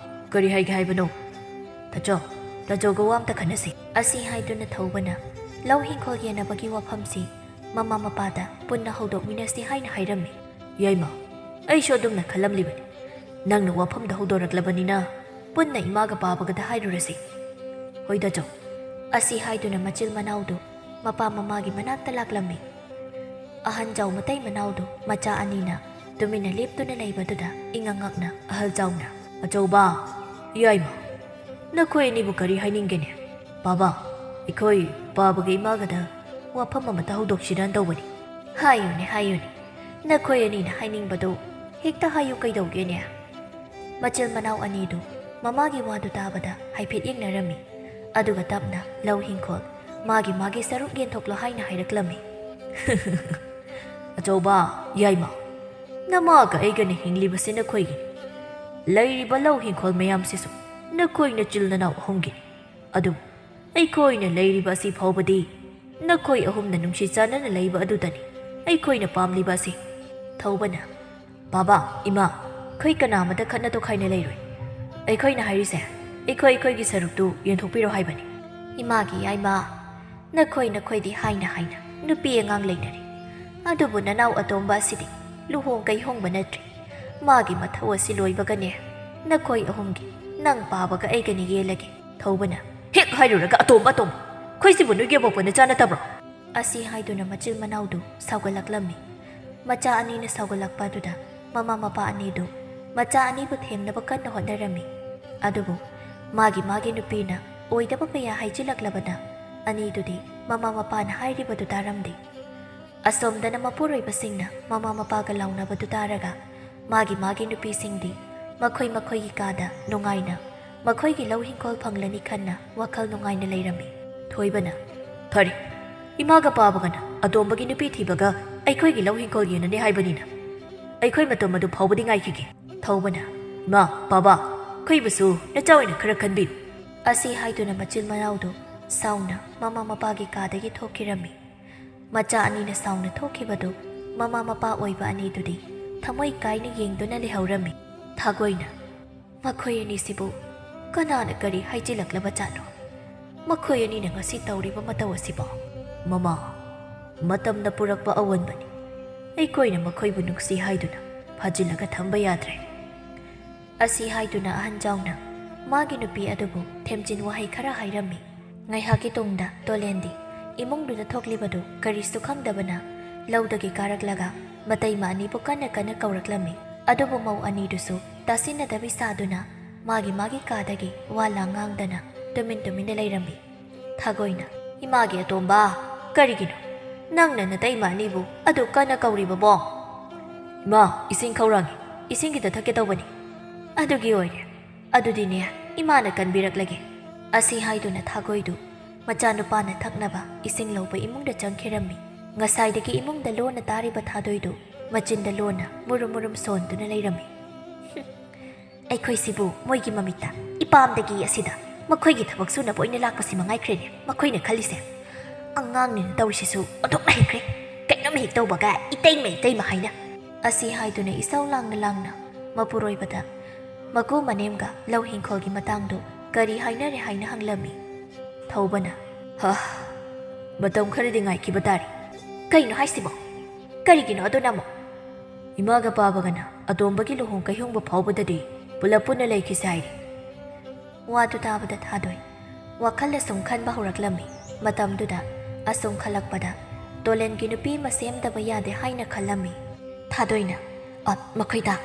"ꯀꯔꯤ ꯍꯥꯏꯒꯦ ꯍꯥꯏꯕꯅꯣ? ꯇꯥꯆꯧ, ꯇꯥꯆꯧꯒ ꯋꯥ ꯑꯝꯇ ꯈꯟꯅꯁꯤ꯫" ꯑꯁꯤ ꯍꯥꯏꯗꯨꯅ ꯊꯧꯕꯅ ꯂꯧ ꯍꯤꯡꯈꯣꯜ ꯌꯦꯟꯅꯕꯒꯤ ꯋꯥꯐꯝꯁꯤ ꯃꯃꯥ ꯃꯄꯥꯗ ꯄꯨꯟꯅ ꯍꯧꯗꯣꯛꯃꯤꯟꯅꯁꯤ ꯍꯥꯏꯅ ꯍꯥꯏꯔꯝꯃꯤ꯫ "ꯌꯥꯏꯃ, ꯑꯩꯁꯨ ꯑꯗꯨꯝꯅ ꯈꯜꯂꯝꯂꯤꯕꯅꯤ꯫ ꯅꯪꯅ ꯋꯥꯐꯝꯗ ꯍꯧꯗꯣꯔꯛꯂꯕꯅꯤꯅ ꯄꯨꯟꯅ ꯏꯃꯥꯒ ꯄꯥꯕꯒꯗ ꯍꯥꯏꯔꯨꯔꯁꯤ꯫" "ꯍꯣꯏ ꯇꯥꯆꯧ꯫" ꯑꯁꯤ ꯍꯥꯏꯗꯨꯅ ꯃꯆꯤꯜ ꯃꯅꯥꯎꯗꯨ ꯃꯄꯥ ꯃꯃꯥꯒꯤ ꯃꯅꯥꯛꯇ ꯂꯥꯛꯂꯝꯃꯤ꯫ ꯑꯍꯟ ꯖꯥꯎ ꯃꯇꯩ ꯃꯅꯥꯎꯗꯨ ꯃꯆꯥ ꯑꯅꯤꯅ ꯇꯨꯃꯤꯟꯅ ꯂꯦꯞꯇꯨꯅ ꯂꯩꯕꯗꯨꯗ ꯏꯉꯛ ꯉꯛꯅ ꯑꯍꯜ ꯖꯥꯎꯅ, "ꯑꯆꯧꯕ, ꯌꯥꯏꯃ, ꯅꯈꯣꯏ ꯑꯅꯤꯕꯨ ꯀꯔꯤ ꯍꯥꯏꯅꯤꯡꯒꯦꯅꯦ? ꯄꯥꯕ, ꯑꯩꯈꯣꯏ ꯄꯥꯕꯒ ꯏꯃꯥꯒꯗ ꯋꯥꯐꯝ ꯑꯃꯇ ꯍꯧꯗꯣꯛꯁꯤꯔꯅ ꯇꯧꯕꯅꯤ꯫" "ꯍꯥꯏꯌꯨꯅꯦ, ꯍꯥꯏꯌꯨꯅꯦ, ꯅꯈꯣꯏ ꯑꯅꯤꯅ ꯍꯥꯏꯅꯤꯡꯕꯗꯨ ꯍꯦꯛꯇ ꯍꯥꯏꯌꯨ ꯀꯩꯗꯧꯒꯦꯅꯦ?" ꯃꯆꯤꯜ ꯃꯅꯥꯎ ꯑꯅꯤꯗꯨ ꯃꯃꯥꯒꯤ ꯋꯥꯗꯨ ꯇꯥꯕꯗ ꯍꯥꯏꯐꯦꯠ ꯌꯦꯡꯅꯔꯝꯃꯤ꯫ ꯑꯗꯨꯒ ꯇꯞꯅ ꯂꯧ ꯍꯤꯡꯈꯣꯜ, ꯃꯥꯒꯤ ꯃꯥꯒꯤ ꯁꯔꯨꯛ ꯌꯦꯟꯊꯣꯛꯂꯣ ꯍꯥꯏꯅ ꯍꯥꯏꯔꯛꯂꯝꯃꯤ꯫ "ꯑꯆꯧꯕ, ꯌꯥꯏꯃ, ꯅꯃꯥꯒ ꯑꯩꯒꯅ ꯍꯤꯡꯂꯤꯕꯁꯤ ꯅꯈꯣꯏꯒꯤꯅꯤ꯫ ꯂꯩꯔꯤꯕ ꯂꯧ ꯍꯤꯡꯈꯣꯜ ꯃꯌꯥꯝꯁꯤꯁꯨ ꯅꯈꯣꯏ ꯅꯆꯤꯜ ꯅꯅꯥꯎ ꯑꯍꯨꯝꯒꯤꯅꯤ꯫ ꯑꯗꯨꯕꯨ ꯑꯩꯈꯣꯏꯅ ꯂꯩꯔꯤꯕ ꯑꯁꯤ ꯐꯥꯎꯕꯗꯤ ꯅꯈꯣꯏ ꯑꯍꯨꯝꯅ ꯅꯨꯡꯁꯤ ꯆꯥꯟꯅꯅ ꯂꯩꯕ ꯑꯗꯨꯗꯅꯤ ꯑꯩꯈꯣꯏꯅ ꯄꯥꯝꯂꯤꯕ ꯑꯁꯤ꯫" ꯊꯧꯕꯅ, "ꯕꯥꯕꯥ, ꯏꯃꯥ, ꯑꯩꯈꯣꯏ ꯀꯅꯥ ꯑꯃꯗ ꯈꯠꯅ ꯇꯣꯈꯥꯏꯅ ꯂꯩꯔꯣꯏ꯫ ꯑꯩꯈꯣꯏꯅ ꯍꯥꯏꯔꯤꯁꯦ ꯑꯩꯈꯣꯏ ꯑꯩꯈꯣꯏꯒꯤ ꯁꯔꯨꯛꯇꯨ ꯌꯦꯟꯊꯣꯛꯄꯤꯔꯣ ꯍꯥꯏꯕꯅꯤ꯫" "ꯏꯃꯥꯒꯤ ꯌꯥꯏꯃ, ꯅꯈꯣꯏ ꯅꯈꯣꯏꯗꯤ ꯍꯥꯏꯅ ꯍꯥꯏꯅ ꯅꯨꯄꯤ ꯑꯉꯥꯡ ꯂꯩꯅꯔꯤ꯫ ꯑꯗꯨꯕꯨ ꯅꯅꯥꯎ ꯑꯇꯣꯝꯕ ꯑꯁꯤꯗꯤ ꯂꯨꯍꯣꯡ ꯀꯩꯍꯣꯡꯕ ꯅꯠꯇ꯭ꯔꯤ꯫ ꯃꯥꯒꯤ ꯃꯊꯧ ꯑꯁꯤ ꯂꯣꯏꯕꯒꯅꯦ ꯅꯈꯣꯏ ꯑꯍꯨꯝꯒꯤ, ꯅꯪ ꯄꯥꯕꯒ ꯑꯩꯒꯅꯤ ꯌꯦꯜꯂꯒꯦ꯫" ꯊꯧꯕꯅ, "ꯍꯦꯛ ꯍꯥꯏꯔꯨꯔꯒ ꯑꯇꯣꯝꯕ ꯑꯇꯣꯝꯕ! ꯑꯩꯈꯣꯏꯁꯤꯕꯨ ꯅꯣꯏꯒꯤ ꯑꯕꯣꯛꯄ ꯅꯆꯥ ꯅꯠꯇꯕ꯭ꯔꯣ?" ꯑꯁꯤ ꯍꯥꯏꯗꯨꯅ ꯃꯆꯤꯜ ꯃꯅꯥꯎꯗꯨ ꯁꯥꯎꯒꯠꯂꯛꯂꯝꯃꯤ꯫ ꯃꯆꯥ ꯑꯅꯤꯅ ꯁꯥꯎꯒꯠꯂꯛꯄ ꯑꯗꯨꯗ ꯃꯃꯥ ꯃꯄꯥ ꯑꯅꯤꯗꯨ ꯃꯆꯥ ꯑꯅꯤꯕꯨ ꯊꯦꯝꯅꯕ ꯀꯟꯅ ꯍꯣꯠꯅꯔꯝꯃꯤ꯫ ꯑꯗꯨꯕꯨ ꯃꯥꯒꯤ ꯃꯥꯒꯤ ꯅꯨꯄꯤꯅ ꯑꯣꯏꯗꯕ ꯀꯌꯥ ꯍꯥꯏꯖꯤꯜꯂꯛꯂꯕꯅ ꯑꯅꯤꯗꯨꯗꯤ ꯃꯃꯥ ꯃꯄꯥꯅ ꯍꯥꯏꯔꯤꯕꯗꯨ ꯇꯥꯔꯝꯗꯦ꯫ ꯑꯁꯣꯝꯗꯅ ꯃꯄꯨꯔꯣꯏꯕꯁꯤꯡꯅ ꯃꯃꯥ ꯃꯄꯥꯒ ꯂꯥꯎꯅꯕꯗꯨ ꯇꯥꯔꯒ ꯃꯥꯒꯤ ꯃꯥꯒꯤ ꯅꯨꯄꯤꯁꯤꯡꯗꯤ ꯃꯈꯣꯏ ꯃꯈꯣꯏꯒꯤ ꯀꯥꯗ ꯅꯨꯡꯉꯥꯏꯅ ꯃꯈꯣꯏꯒꯤ ꯂꯧ ꯍꯤꯡꯈꯣꯜ ꯐꯪꯂꯅꯤ ꯈꯟꯅ ꯋꯥꯈꯜ ꯅꯨꯡꯉꯥꯏꯅ ꯂꯩꯔꯝꯃꯤ꯫ ꯊꯣꯏꯕꯅ, "ꯐꯔꯦ, ꯏꯃꯥꯒ ꯄꯥꯕꯒꯅ ꯑꯇꯣꯝꯕꯒꯤ ꯅꯨꯄꯤ ꯊꯤꯕꯒ ꯑꯩꯈꯣꯏꯒꯤ ꯂꯧ ꯍꯤꯡꯈꯣꯜ ꯌꯦꯟꯅꯅꯤ ꯍꯥꯏꯕꯅꯤꯅ ꯑꯩꯈꯣꯏ ꯃꯇꯝ ꯑꯗꯨ ꯐꯥꯎꯕꯗꯤ ꯉꯥꯏꯈꯤꯒꯦ꯫" ꯊꯧꯕꯅ, "ꯏꯃꯥ, ꯄꯥꯕ, ꯑꯩꯈꯣꯏꯕꯨꯁꯨ ꯅꯆꯥ ꯑꯣꯏꯅ ꯈꯔ ꯈꯟꯕꯤꯌꯨ꯫" ꯑꯁꯤ ꯍꯥꯏꯗꯨꯅ ꯃꯆꯤꯟ ꯃꯅꯥꯎꯗꯨ ꯁꯥꯎꯅ ꯃꯃꯥ ꯃꯄꯥꯒꯤ ꯀꯥꯗꯒꯤ ꯊꯣꯛꯈꯤꯔꯝꯃꯤ꯫ ꯃꯆꯥ ꯑꯅꯤꯅ ꯁꯥꯎꯅ ꯊꯣꯛꯈꯤꯕꯗꯨ ꯃꯃꯥ ꯃꯄꯥ ꯑꯣꯏꯕ ꯑꯅꯤꯗꯨꯗꯤ ꯊꯃꯣꯏ ꯀꯥꯏꯅ ꯌꯦꯡꯗꯨꯅ ꯂꯩꯍꯧꯔꯝꯃꯤ꯫ ꯊꯥꯒꯣꯏꯅ, ꯃꯈꯣꯏ ꯑꯅꯤꯁꯤꯕꯨ ꯀꯅꯥꯅ ꯀꯔꯤ ꯍꯥꯏꯖꯤꯜꯂꯛꯂꯕ ꯖꯥꯠꯅꯣ? ꯃꯈꯣꯏ ꯑꯅꯤꯅ ꯉꯁꯤ ꯇꯧꯔꯤꯕ ꯃꯇꯧ ꯑꯁꯤꯕꯣ? "ꯃꯃꯥ, ꯃꯇꯝꯅ ꯄꯨꯔꯛꯄ ꯑꯑꯣꯟꯕꯅꯤ꯫ ꯑꯩꯈꯣꯏꯅ ꯃꯈꯣꯏꯕꯨ ꯅꯨꯡꯁꯤ ꯍꯥꯏꯗꯨꯅ ꯐꯥꯖꯤꯜꯂꯒ ꯊꯝꯕ ꯌꯥꯗ꯭ꯔꯦ"꯫ ꯑꯁꯤ ꯍꯥꯏꯗꯨꯅ ꯑꯍꯟ ꯖꯥꯎꯅ ꯃꯥꯒꯤ ꯅꯨꯄꯤ ꯑꯗꯨꯕꯨ ꯊꯦꯝꯖꯤꯟ ꯋꯥꯍꯩ ꯈꯔ ꯍꯥꯏꯔꯝꯃꯤ꯫ ꯉꯥꯏꯍꯥꯛꯀꯤ ꯇꯨꯡꯗ ꯇꯣꯂꯦꯟꯗꯤ ꯏꯃꯨꯡꯗꯨꯗ ꯊꯣꯛꯂꯤꯕꯗꯨ ꯀꯔꯤꯁꯨ ꯈꯪꯗꯕꯅ ꯂꯧꯗꯒꯤ ꯀꯥꯔꯛꯂꯒ ꯃꯇꯩꯃ ꯑꯅꯤꯕꯨ ꯀꯟꯅ ꯀꯟꯅ ꯀꯧꯔꯛꯂꯝꯃꯤ꯫ ꯑꯗꯨꯕꯨ ꯃꯧ ꯑꯅꯤꯗꯨꯁꯨ ꯇꯥꯁꯤꯟꯅꯗꯕꯤ ꯁꯥꯗꯨꯅ ꯃꯥꯒꯤ ꯃꯥꯒꯤ ꯀꯥꯗꯒꯤ ꯋꯥ ꯂꯥꯡ ꯉꯥꯡꯗꯅ ꯇꯨꯃꯤꯟ ꯇꯨꯃꯤꯟꯅ ꯂꯩꯔꯝꯃꯤ꯫ ꯊꯥꯒꯣꯏꯅ, "ꯏꯃꯥꯒꯤ ꯑꯇꯣꯝꯕ, ꯀꯔꯤꯒꯤꯅꯣ ꯅꯪꯅ ꯅꯇꯩꯃ ꯑꯅꯤꯕꯨ ꯑꯗꯨ ꯀꯟꯅ ꯀꯧꯔꯤꯕꯕꯣ?" "ꯏꯃꯥ, ꯏꯁꯤꯡ ꯈꯧꯔꯥꯡꯉꯤ, ꯏꯁꯤꯡ ꯈꯤꯇ ꯊꯛꯀꯦ ꯇꯧꯕꯅꯤ"꯫ "ꯑꯗꯨꯒꯤ ꯑꯣꯏꯔꯦ꯫ ꯑꯗꯨꯗꯤꯅꯦ, ꯏꯃꯥꯅ ꯀꯟꯕꯤꯔꯛꯂꯒꯦ"꯫ ꯑꯁꯤ ꯍꯥꯏꯗꯨꯅ ꯊꯥꯒꯣꯏꯗꯨ ꯃꯆꯥꯅꯨꯄꯥꯅ ꯊꯛꯅꯕ ꯏꯁꯤꯡ ꯂꯧꯕ ꯏꯃꯨꯡꯗ ꯆꯪꯈꯤꯔꯝꯃꯤ꯫ ꯉꯁꯥꯏꯗꯒꯤ ꯏꯃꯨꯡꯗ ꯂꯣꯟꯅ ꯇꯥꯔꯤꯕ ꯊꯥꯗꯣꯏꯗꯨ ꯃꯆꯤꯟꯗ ꯂꯣꯟꯅ ꯃꯨꯔꯨꯝ ꯃꯨꯔꯨꯝ ꯁꯣꯟꯗꯨꯅ ꯂꯩꯔꯝꯃꯤ꯫ "ꯑꯩꯈꯣꯏꯁꯤꯕꯨ ꯃꯣꯏꯒꯤ ꯃꯃꯤꯠꯇ ꯏꯄꯥꯝꯗꯒꯤ ꯑꯁꯤꯗ ꯃꯈꯣꯏꯒꯤ ꯊꯕꯛ ꯁꯨꯅꯕ ꯑꯣꯏꯅ ꯂꯥꯛꯄꯁꯤ ꯃꯉꯥꯏꯈ꯭ꯔꯦꯅꯦ ꯃꯈꯣꯏꯅ ꯈꯜꯂꯤꯁꯦ꯫ ꯑꯉꯥꯡꯅꯤꯅ ꯇꯧꯔꯤꯁꯤꯁꯨ ꯑꯣꯟꯊꯣꯛꯅ ꯍꯩꯈ꯭ꯔꯦ꯫ ꯀꯩꯅꯣꯝ ꯍꯦꯛ ꯇꯧꯕꯒ ꯏꯇꯩꯃ ꯏꯇꯩꯃ ꯍꯥꯏꯅ"꯫ ꯑꯁꯤ ꯍꯥꯏꯗꯨꯅ ꯏꯁꯧ ꯂꯥꯡꯅ ꯂꯥꯡꯅ ꯃꯄꯨꯔꯣꯏꯕꯗ ꯃꯀꯨ ꯃꯅꯦꯝꯒ ꯂꯧ ꯍꯤꯡꯈꯣꯜꯒꯤ ꯃꯇꯥꯡꯗꯨ ꯀꯔꯤ ꯍꯥꯏꯅꯔꯦ ꯍꯥꯏꯅ ꯍꯪꯂꯝꯃꯤ꯫ ꯊꯧꯕꯅ, "ꯍ, ꯃꯇꯝ ꯈꯔꯗꯤ ꯉꯥꯏꯈꯤꯕ ꯇꯥꯔꯦ"꯫ "ꯀꯩꯅꯣ ꯍꯥꯏꯁꯤꯕꯣ? ꯀꯔꯤꯒꯤꯅꯣ ꯑꯗꯨꯅ ꯑꯃꯨꯛ?" "ꯏꯃꯥꯒ ꯄꯥꯕꯒꯅ ꯑꯇꯣꯝꯕꯒꯤ ꯂꯨꯍꯣꯡ ꯀꯩꯍꯣꯡꯕ ꯐꯥꯎꯕꯗꯗꯤ ꯄꯨꯂꯞ ꯄꯨꯟꯅ ꯂꯩꯈꯤꯁꯦ ꯍꯥꯏꯔꯤ"꯫ ꯋꯥꯗꯨ ꯇꯥꯕꯗ ꯊꯥꯗꯣꯏ ꯋꯥꯈꯜ ꯑꯁꯨꯝ ꯈꯟꯕ ꯍꯧꯔꯛꯂꯝꯃꯤ꯫ ꯃꯇꯝꯗꯨꯗ ꯑꯁꯨꯝ ꯈꯜꯂꯛꯄꯗ ꯇꯣꯂꯦꯟꯒꯤ ꯅꯨꯄꯤ ꯑꯃ ꯁꯦꯝꯗꯕ ꯌꯥꯗꯦ ꯍꯥꯏꯅ ꯈꯜꯂꯝꯃꯤ꯫ ꯊꯥꯗꯣꯏꯅ, "ꯑ, ꯃꯈꯣꯏꯗ,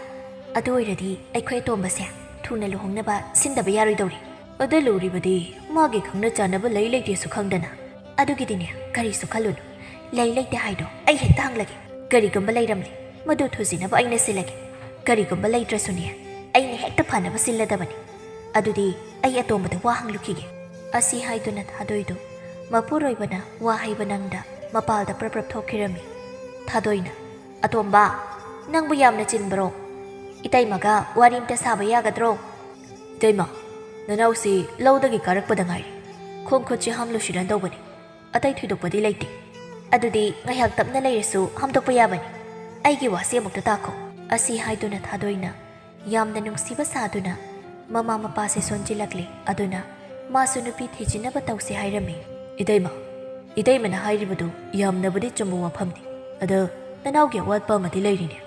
ꯑꯗꯨ ꯑꯣꯏꯔꯗꯤ ꯑꯩꯈꯣꯏ ꯑꯇꯣꯝꯕꯁꯦ ꯊꯨꯅ ꯂꯨꯍꯣꯡꯅꯕ ꯁꯤꯟꯗꯕ ꯌꯥꯔꯣꯏꯗꯧꯔꯤ"꯫ ꯑꯗ ꯂꯨꯔꯤꯕꯗꯤ ꯃꯥꯒꯤ ꯈꯪꯅ ꯆꯥꯟꯅꯕ ꯂꯩ ꯂꯩꯇꯦꯁꯨ ꯈꯪꯗꯅ꯫ "ꯑꯗꯨꯒꯤꯗꯤꯅꯦ, ꯀꯔꯤꯁꯨ ꯈꯜꯂꯨꯅꯨ꯫ ꯂꯩ ꯂꯩꯇꯦ ꯍꯥꯏꯗꯣ ꯑꯩ ꯍꯦꯛꯇ ꯍꯪꯂꯒꯦ꯫ ꯀꯔꯤꯒꯨꯝꯕ ꯂꯩꯔꯝꯂꯦ, ꯃꯗꯨ ꯊꯨꯖꯤꯅꯕ ꯑꯩꯅ ꯁꯤꯜꯂꯒꯦ꯫ ꯀꯔꯤꯒꯨꯝꯕ ꯂꯩꯇ꯭ꯔꯁꯨꯅꯦ, ꯑꯩꯅ ꯍꯦꯛꯇ ꯐꯅꯕ ꯁꯤꯜꯂꯗꯕꯅꯤ꯫ ꯑꯗꯨꯗꯤ ꯑꯩ ꯑꯇꯣꯝꯕꯗ ꯋꯥ ꯍꯪꯂꯨꯈꯤꯒꯦ"꯫ ꯑꯁꯤ ꯍꯥꯏꯗꯨꯅ ꯊꯥꯗꯣꯏꯗꯨ ꯃꯄꯨꯔꯣꯏꯕꯅ ꯋꯥ ꯍꯩꯕ ꯅꯪꯗ ꯃꯄꯥꯜꯗ ꯄ꯭ꯔꯞ ꯄ꯭ꯔꯞ ꯊꯣꯛꯈꯤꯔꯝꯃꯤ꯫ ꯊꯥꯗꯣꯏꯅ, "ꯑꯇꯣꯝꯕ, ꯅꯪꯕꯨ ꯌꯥꯝꯅ ꯆꯤꯟꯕ꯭ꯔꯣ? ꯏꯇꯩꯃꯒ ꯋꯥꯔꯤ ꯑꯝꯇ ꯁꯥꯕ ꯌꯥꯒꯗ꯭ꯔꯣ?" "ꯏꯇꯩꯃ, ꯅꯅꯥꯎꯁꯤ ꯂꯧꯗꯒꯤ ꯀꯥꯔꯛꯄꯗ ꯉꯥꯏꯔꯤ꯫ ꯈꯣꯡ ꯈꯨꯠꯁꯤ ꯍꯥꯝ ꯂꯨꯁꯤꯜꯂꯟꯗꯧꯕꯅꯤ꯫ ꯑꯇꯩ ꯊꯣꯏꯗꯣꯛꯄꯗꯤ ꯂꯩꯇꯦ"꯫ "ꯑꯗꯨꯗꯤ ꯉꯥꯏꯍꯥꯛ ꯇꯞꯅ ꯂꯩꯔꯁꯨ ꯍꯥꯝꯗꯣꯛꯄ ꯌꯥꯕꯅꯤ꯫ ꯑꯩꯒꯤ ꯋꯥꯁꯤ ꯑꯃꯨꯛꯇ ꯇꯥꯈꯣ"꯫ ꯑꯁꯤ ꯍꯥꯏꯗꯨꯅ ꯊꯥꯗꯣꯏꯅ ꯌꯥꯝꯅ ꯅꯨꯡꯁꯤꯕ ꯁꯥꯗꯨꯅ ꯃꯃꯥ ꯃꯄꯥꯁꯦ ꯁꯣꯟꯖꯤꯜꯂꯛꯂꯦ꯫ ꯑꯗꯨꯅ ꯃꯥꯁꯨ ꯅꯨꯄꯤ ꯊꯤꯖꯤꯟꯅꯕ ꯇꯧꯁꯦ ꯍꯥꯏꯔꯝꯃꯤ꯫ "ꯏꯇꯩꯃ, ꯏꯇꯩꯃꯅ ꯍꯥꯏꯔꯤꯕꯗꯨ ꯌꯥꯝꯅꯕꯨꯗꯤ ꯆꯨꯝꯕ ꯋꯥꯐꯝꯅꯤ꯫ ꯑꯗ ꯅꯅꯥꯎꯒꯤ ꯑꯋꯥꯠꯄ ꯑꯃꯗꯤ ꯂꯩꯔꯤꯅꯦ꯫"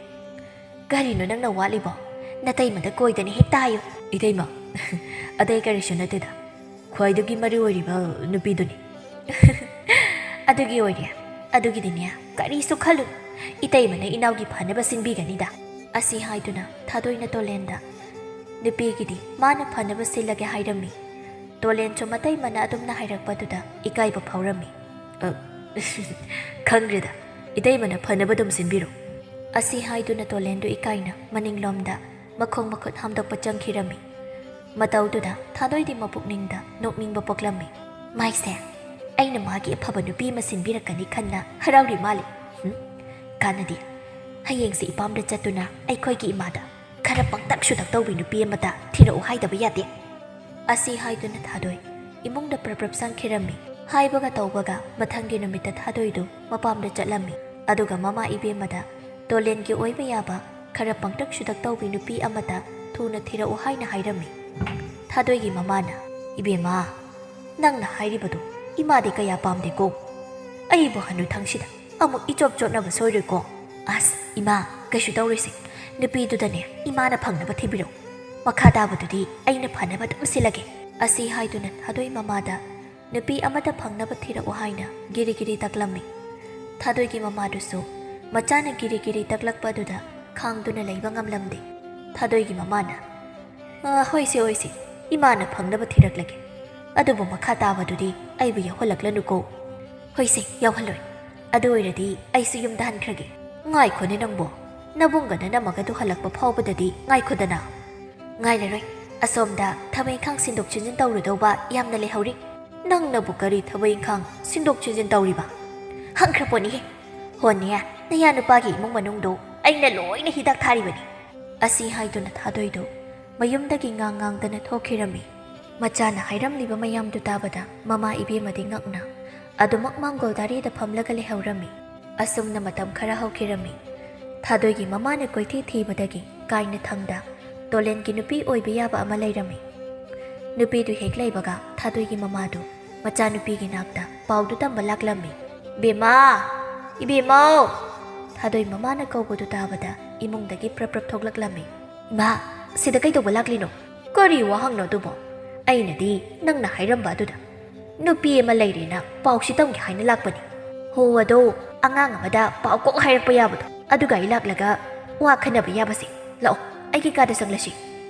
"ꯀꯔꯤꯅꯣ ꯅꯪꯅ ꯋꯥꯠꯂꯤꯕꯣ? ꯅꯇꯩꯃꯗ ꯀꯣꯏꯗꯅ ꯍꯦꯛꯇ ꯍꯥꯏꯌꯨ꯫" "ꯏꯇꯩꯃ, ꯑꯇꯩ ꯀꯔꯤꯁꯨ ꯅꯠꯇꯦꯗ꯫ ꯈ꯭ꯋꯥꯏꯗꯒꯤ ꯃꯔꯨ ꯑꯣꯏꯔꯤꯕ ꯅꯨꯄꯤꯗꯨꯅꯤ꯫" "ꯑꯗꯨꯒꯤ ꯑꯣꯏꯔꯦ꯫ ꯑꯗꯨꯒꯤꯗꯤꯅꯦ, ꯀꯔꯤꯁꯨ ꯈꯜꯂꯨ꯫ ꯏꯇꯩꯃꯅ ꯏꯅꯥꯎꯒꯤ ꯐꯅꯕ ꯁꯤꯟꯕꯤꯒꯅꯤꯗ꯫" ꯑꯁꯤ ꯍꯥꯏꯗꯨꯅ ꯊꯥꯗꯣꯏꯅ ꯇꯣꯂꯦꯟꯗ, "ꯅꯨꯄꯤꯒꯤꯗꯤ ꯃꯥꯅ ꯐꯅꯕ ꯁꯤꯜꯂꯒꯦ ꯍꯥꯏꯔꯝꯃꯤ꯫" ꯇꯣꯂꯦꯟꯁꯨ ꯃꯇꯩꯃꯅ ꯑꯗꯨꯝꯅ ꯍꯥꯏꯔꯛꯄꯗꯨꯗ ꯏꯀꯥꯏꯕ ꯐꯥꯎꯔꯝꯃꯤ꯫ "ꯑ, ꯈꯪꯗ꯭ꯔꯦꯗ, ꯏꯇꯩꯃꯅ ꯐꯅꯕ ꯑꯗꯨꯝ ꯁꯤꯟꯕꯤꯔꯣ꯫" ꯑꯁꯤ ꯍꯥꯏꯗꯨꯅ ꯇꯣꯂꯦꯟꯗꯨ ꯏꯀꯥꯏꯅ ꯃꯅꯤꯡꯂꯣꯝꯗ ꯃꯈꯣꯡ ꯃꯈꯨꯠ ꯍꯥꯝꯗꯣꯛꯄ ꯆꯪꯈꯤꯔꯝꯃꯤ꯫ ꯃꯇꯧꯗꯨꯗ ꯊꯥꯗꯣꯏꯗꯤ ꯃꯄꯨꯛꯅꯤꯡꯗ ꯅꯣꯛꯅꯤꯡꯕ ꯄꯣꯛꯂꯝꯃꯤ꯫ "ꯃꯥꯏꯁꯦ, ꯑꯩꯅ ꯃꯥꯒꯤ ꯑꯐꯕ ꯅꯨꯄꯤ ꯑꯃ ꯁꯤꯟꯕꯤꯔꯛꯀꯅꯤ ꯈꯟꯅ ꯍꯔꯥꯎꯔꯤ ꯃꯥꯜꯂꯤ꯫ ꯍꯨꯝ, ꯀꯥꯟꯅꯗꯦ꯫ ꯍꯌꯦꯡꯁꯦ ꯏꯄꯥꯝꯗ ꯆꯠꯇꯨꯅ ꯑꯩꯈꯣꯏꯒꯤ ꯏꯃꯥꯗ ꯈꯔ ꯄꯪꯇꯛ ꯁꯨꯇꯛ ꯇꯧꯕꯤ ꯅꯨꯄꯤ ꯑꯃꯇ ꯊꯤꯔꯛꯎ ꯍꯥꯏꯗꯕ ꯌꯥꯗꯦ꯫" ꯑꯁꯤ ꯍꯥꯏꯗꯨꯅ ꯊꯥꯗꯣꯏ ꯏꯃꯨꯡꯗ ꯄ꯭ꯔꯞ ꯄ꯭ꯔꯞ ꯆꯪꯈꯤꯔꯝꯃꯤ꯫ ꯍꯥꯏꯕꯒ ꯇꯧꯕꯒ ꯃꯊꯪꯒꯤ ꯅꯨꯃꯤꯠꯇ ꯊꯥꯗꯣꯏꯗꯨ ꯃꯄꯥꯝꯗ ꯆꯠꯂꯝꯃꯤ꯫ ꯑꯗꯨꯒ ꯃꯃꯥ ꯏꯕꯦꯝꯃꯗ ꯇꯣꯂꯦꯟꯒꯤ ꯑꯣꯏꯕ ꯌꯥꯕ ꯈꯔ ꯄꯪꯇꯛ ꯁꯨꯇꯛ ꯇꯧꯕꯤ ꯅꯨꯄꯤ ꯑꯃꯇ ꯊꯨꯅ ꯊꯤꯔꯛꯎ ꯍꯥꯏꯅ ꯍꯥꯏꯔꯝꯃꯤ꯫ ꯊꯥꯗꯣꯏꯒꯤ ꯃꯃꯥꯅ, "ꯏꯕꯦꯝꯃ, ꯅꯪꯅ ꯍꯥꯏꯔꯤꯕꯗꯨ ꯏꯃꯥꯗꯤ ꯀꯌꯥ ꯄꯥꯝꯗꯦꯀꯣ꯫ ꯑꯩꯕꯨ ꯍꯅꯨꯊꯪꯁꯤꯗ ꯑꯃꯨꯛ ꯏꯆꯣꯞ ꯆꯣꯠꯅꯕ ꯁꯣꯏꯔꯣꯏꯀꯣ?" "ꯑꯁ, ꯏꯃꯥ, ꯀꯩꯁꯨ ꯇꯧꯔꯣꯏꯁꯦ꯫ ꯅꯨꯄꯤꯗꯨꯗꯅꯦ ꯏꯃꯥꯅ ꯐꯪꯅꯕ ꯊꯤꯕꯤꯔꯛꯎ꯫ ꯃꯈꯥ ꯇꯥꯕꯗꯨꯗꯤ ꯑꯩꯅ ꯐꯅꯕ ꯑꯗꯨꯝ ꯁꯤꯜꯂꯒꯦ꯫" ꯑꯁꯤ ꯍꯥꯏꯗꯨꯅ ꯊꯥꯗꯣꯏ ꯃꯃꯥꯗ ꯅꯨꯄꯤ ꯑꯃꯇ ꯐꯪꯅꯕ ꯊꯤꯔꯛꯎ ꯍꯥꯏꯅ ꯒꯤꯔꯤ ꯒꯤꯔꯤ ꯇꯛꯂꯝꯃꯤ꯫ ꯊꯥꯗꯣꯏꯒꯤ ꯃꯃꯥꯗꯨꯁꯨ ꯃꯆꯥꯅ ꯒꯤꯔꯤ ꯒꯤꯔꯤ ꯇꯛꯂꯛꯄ ꯑꯗꯨꯗ ꯈꯥꯡꯗꯨꯅ ꯂꯩꯕ ꯉꯝꯂꯝꯗꯦ꯫ ꯊꯥꯗꯣꯏꯒꯤ ꯃꯃꯥꯅ, "ꯑ, ꯍꯣꯏꯁꯦ, ꯍꯣꯏꯁꯦ, ꯏꯃꯥꯅ ꯐꯪꯅꯕ ꯊꯤꯔꯛꯂꯒꯦ꯫ ꯑꯗꯨꯕꯨ ꯃꯈꯥ ꯇꯥꯕꯗꯨꯗꯤ ꯑꯩꯕꯨ ꯌꯥꯎꯍꯜꯂꯛꯂꯅꯨꯀꯣ꯫" "ꯍꯣꯏꯁꯦ, ꯌꯥꯎꯍꯜꯂꯣꯏ꯫ ꯑꯗꯨ ꯑꯣꯏꯔꯗꯤ ꯑꯩꯁꯨ ꯌꯨꯝꯗ ꯍꯟꯈ꯭ꯔꯒꯦ꯫" "ꯉꯥꯏꯈꯣꯅꯦ ꯅꯪꯕꯣ, ꯅꯕꯨꯡꯒ ꯅꯅꯝꯃꯒꯗꯨ ꯍꯜꯂꯛꯄ ꯐꯥꯎꯕꯗꯗꯤ ꯉꯥꯏꯈꯣꯗꯅ꯫" "ꯉꯥꯏꯔꯔꯣꯏ꯫ ꯑꯁꯣꯝꯗ ꯊꯕꯛ ꯏꯪꯈꯥꯡ ꯁꯤꯟꯗꯣꯛ ꯁꯤꯟꯖꯤꯟ ꯇꯧꯔꯨꯗꯧꯕ ꯌꯥꯝꯅ ꯂꯩꯍꯧꯔꯤ꯫" "ꯅꯪꯅꯕꯨ ꯀꯔꯤ ꯊꯕꯛ ꯏꯪꯈꯥꯡ ꯁꯤꯟꯗꯣꯛ ꯁꯤꯟꯖꯤꯟ ꯇꯧꯔꯤꯕ?" "ꯍꯪꯈ꯭ꯔ ꯄꯣꯠꯅꯤꯍꯦ꯫ ꯍꯣꯅꯦ, ꯅꯌꯥ ꯅꯨꯄꯥꯒꯤ ꯏꯃꯨꯡ ꯃꯅꯨꯡꯗꯣ ꯑꯩꯅ ꯂꯣꯏꯅ ꯍꯤꯗꯥꯛ ꯊꯥꯔꯤꯕꯅꯤ꯫" ꯑꯁꯤ ꯍꯥꯏꯗꯨꯅ ꯊꯥꯗꯣꯏꯗꯣ ꯃꯌꯨꯝꯗꯒꯤ ꯉꯥꯡ ꯉꯥꯡꯗꯅ ꯊꯣꯛꯈꯤꯔꯝꯃꯤ꯫ ꯃꯆꯥꯅ ꯍꯥꯏꯔꯝꯂꯤꯕ ꯃꯌꯥꯝꯗꯨ ꯇꯥꯕꯗ ꯃꯃꯥ ꯏꯕꯦꯝꯃꯗꯤ ꯉꯛꯅ ꯑꯗꯨꯃꯛ ꯃꯥꯡꯒꯣꯜ ꯗꯥꯔꯤꯗ ꯐꯝꯂꯒ ꯂꯩꯍꯧꯔꯝꯃꯤ꯫ ꯑꯁꯨꯝꯅ ꯃꯇꯝ ꯈꯔ ꯍꯧꯈꯤꯔꯝꯃꯤ꯫ ꯊꯥꯗꯣꯏꯒꯤ ꯃꯃꯥꯅ ꯀꯣꯏꯊꯤ ꯊꯤꯕꯗꯒꯤ ꯀꯥꯏꯅꯊꯪꯗ ꯇꯣꯂꯦꯟꯒꯤ ꯅꯨꯄꯤ ꯑꯣꯏꯕ ꯌꯥꯕ ꯑꯃ ꯂꯩꯔꯝꯃꯤ꯫ ꯅꯨꯄꯤꯗꯨ ꯍꯦꯛ ꯂꯩꯕꯒ ꯊꯥꯗꯣꯏꯒꯤ ꯃꯃꯥꯗꯨ ꯃꯆꯥꯅꯨꯄꯤꯒꯤ ꯅꯥꯛꯇ ꯄꯥꯎꯗꯨ ꯇꯝꯕ ꯂꯥꯛꯂꯝꯃꯤ꯫ "ꯏꯕꯦꯝꯃ, ꯏꯕꯦꯝꯃꯧ!" ꯊꯥꯗꯣꯏ ꯃꯃꯥꯅ ꯀꯧꯕꯗꯨ ꯇꯥꯕꯗ ꯏꯃꯨꯡꯗꯒꯤ ꯄ꯭ꯔꯞ ꯄ꯭ꯔꯞ ꯊꯣꯛꯂꯛꯂꯝꯃꯤ꯫ "ꯏꯃꯥ, ꯁꯤꯗ ꯀꯩꯗꯧꯕ ꯂꯥꯛꯂꯤꯅꯣ?" "ꯀꯔꯤ ꯋꯥꯍꯪꯅꯣ ꯑꯗꯨꯕꯣ? ꯑꯩꯅꯗꯤ ꯅꯪꯅ ꯍꯥꯏꯔꯝꯕ ꯑꯗꯨꯗ ꯅꯨꯄꯤ ꯑꯃ ꯂꯩꯔꯦꯅ ꯄꯥꯎꯁꯤ ꯇꯝꯒꯦ ꯍꯥꯏꯅ ꯂꯥꯛꯄꯅꯤ꯫ ꯍꯣ, ꯑꯗꯣ ꯑꯉꯥꯡ ꯑꯃꯗ ꯄꯥꯎ ꯀꯣꯛ ꯍꯥꯏꯔꯛꯄ ꯌꯥꯕꯗꯣ, ꯑꯗꯨꯒ ꯑꯩ ꯂꯥꯛꯂꯒ ꯋꯥ ꯈꯟꯅꯕ ꯌꯥꯕꯁꯦ꯫ ꯂꯥꯛꯑꯣ, ꯑꯩꯒꯤ ꯀꯥꯗ ꯆꯪꯂꯁꯤ꯫"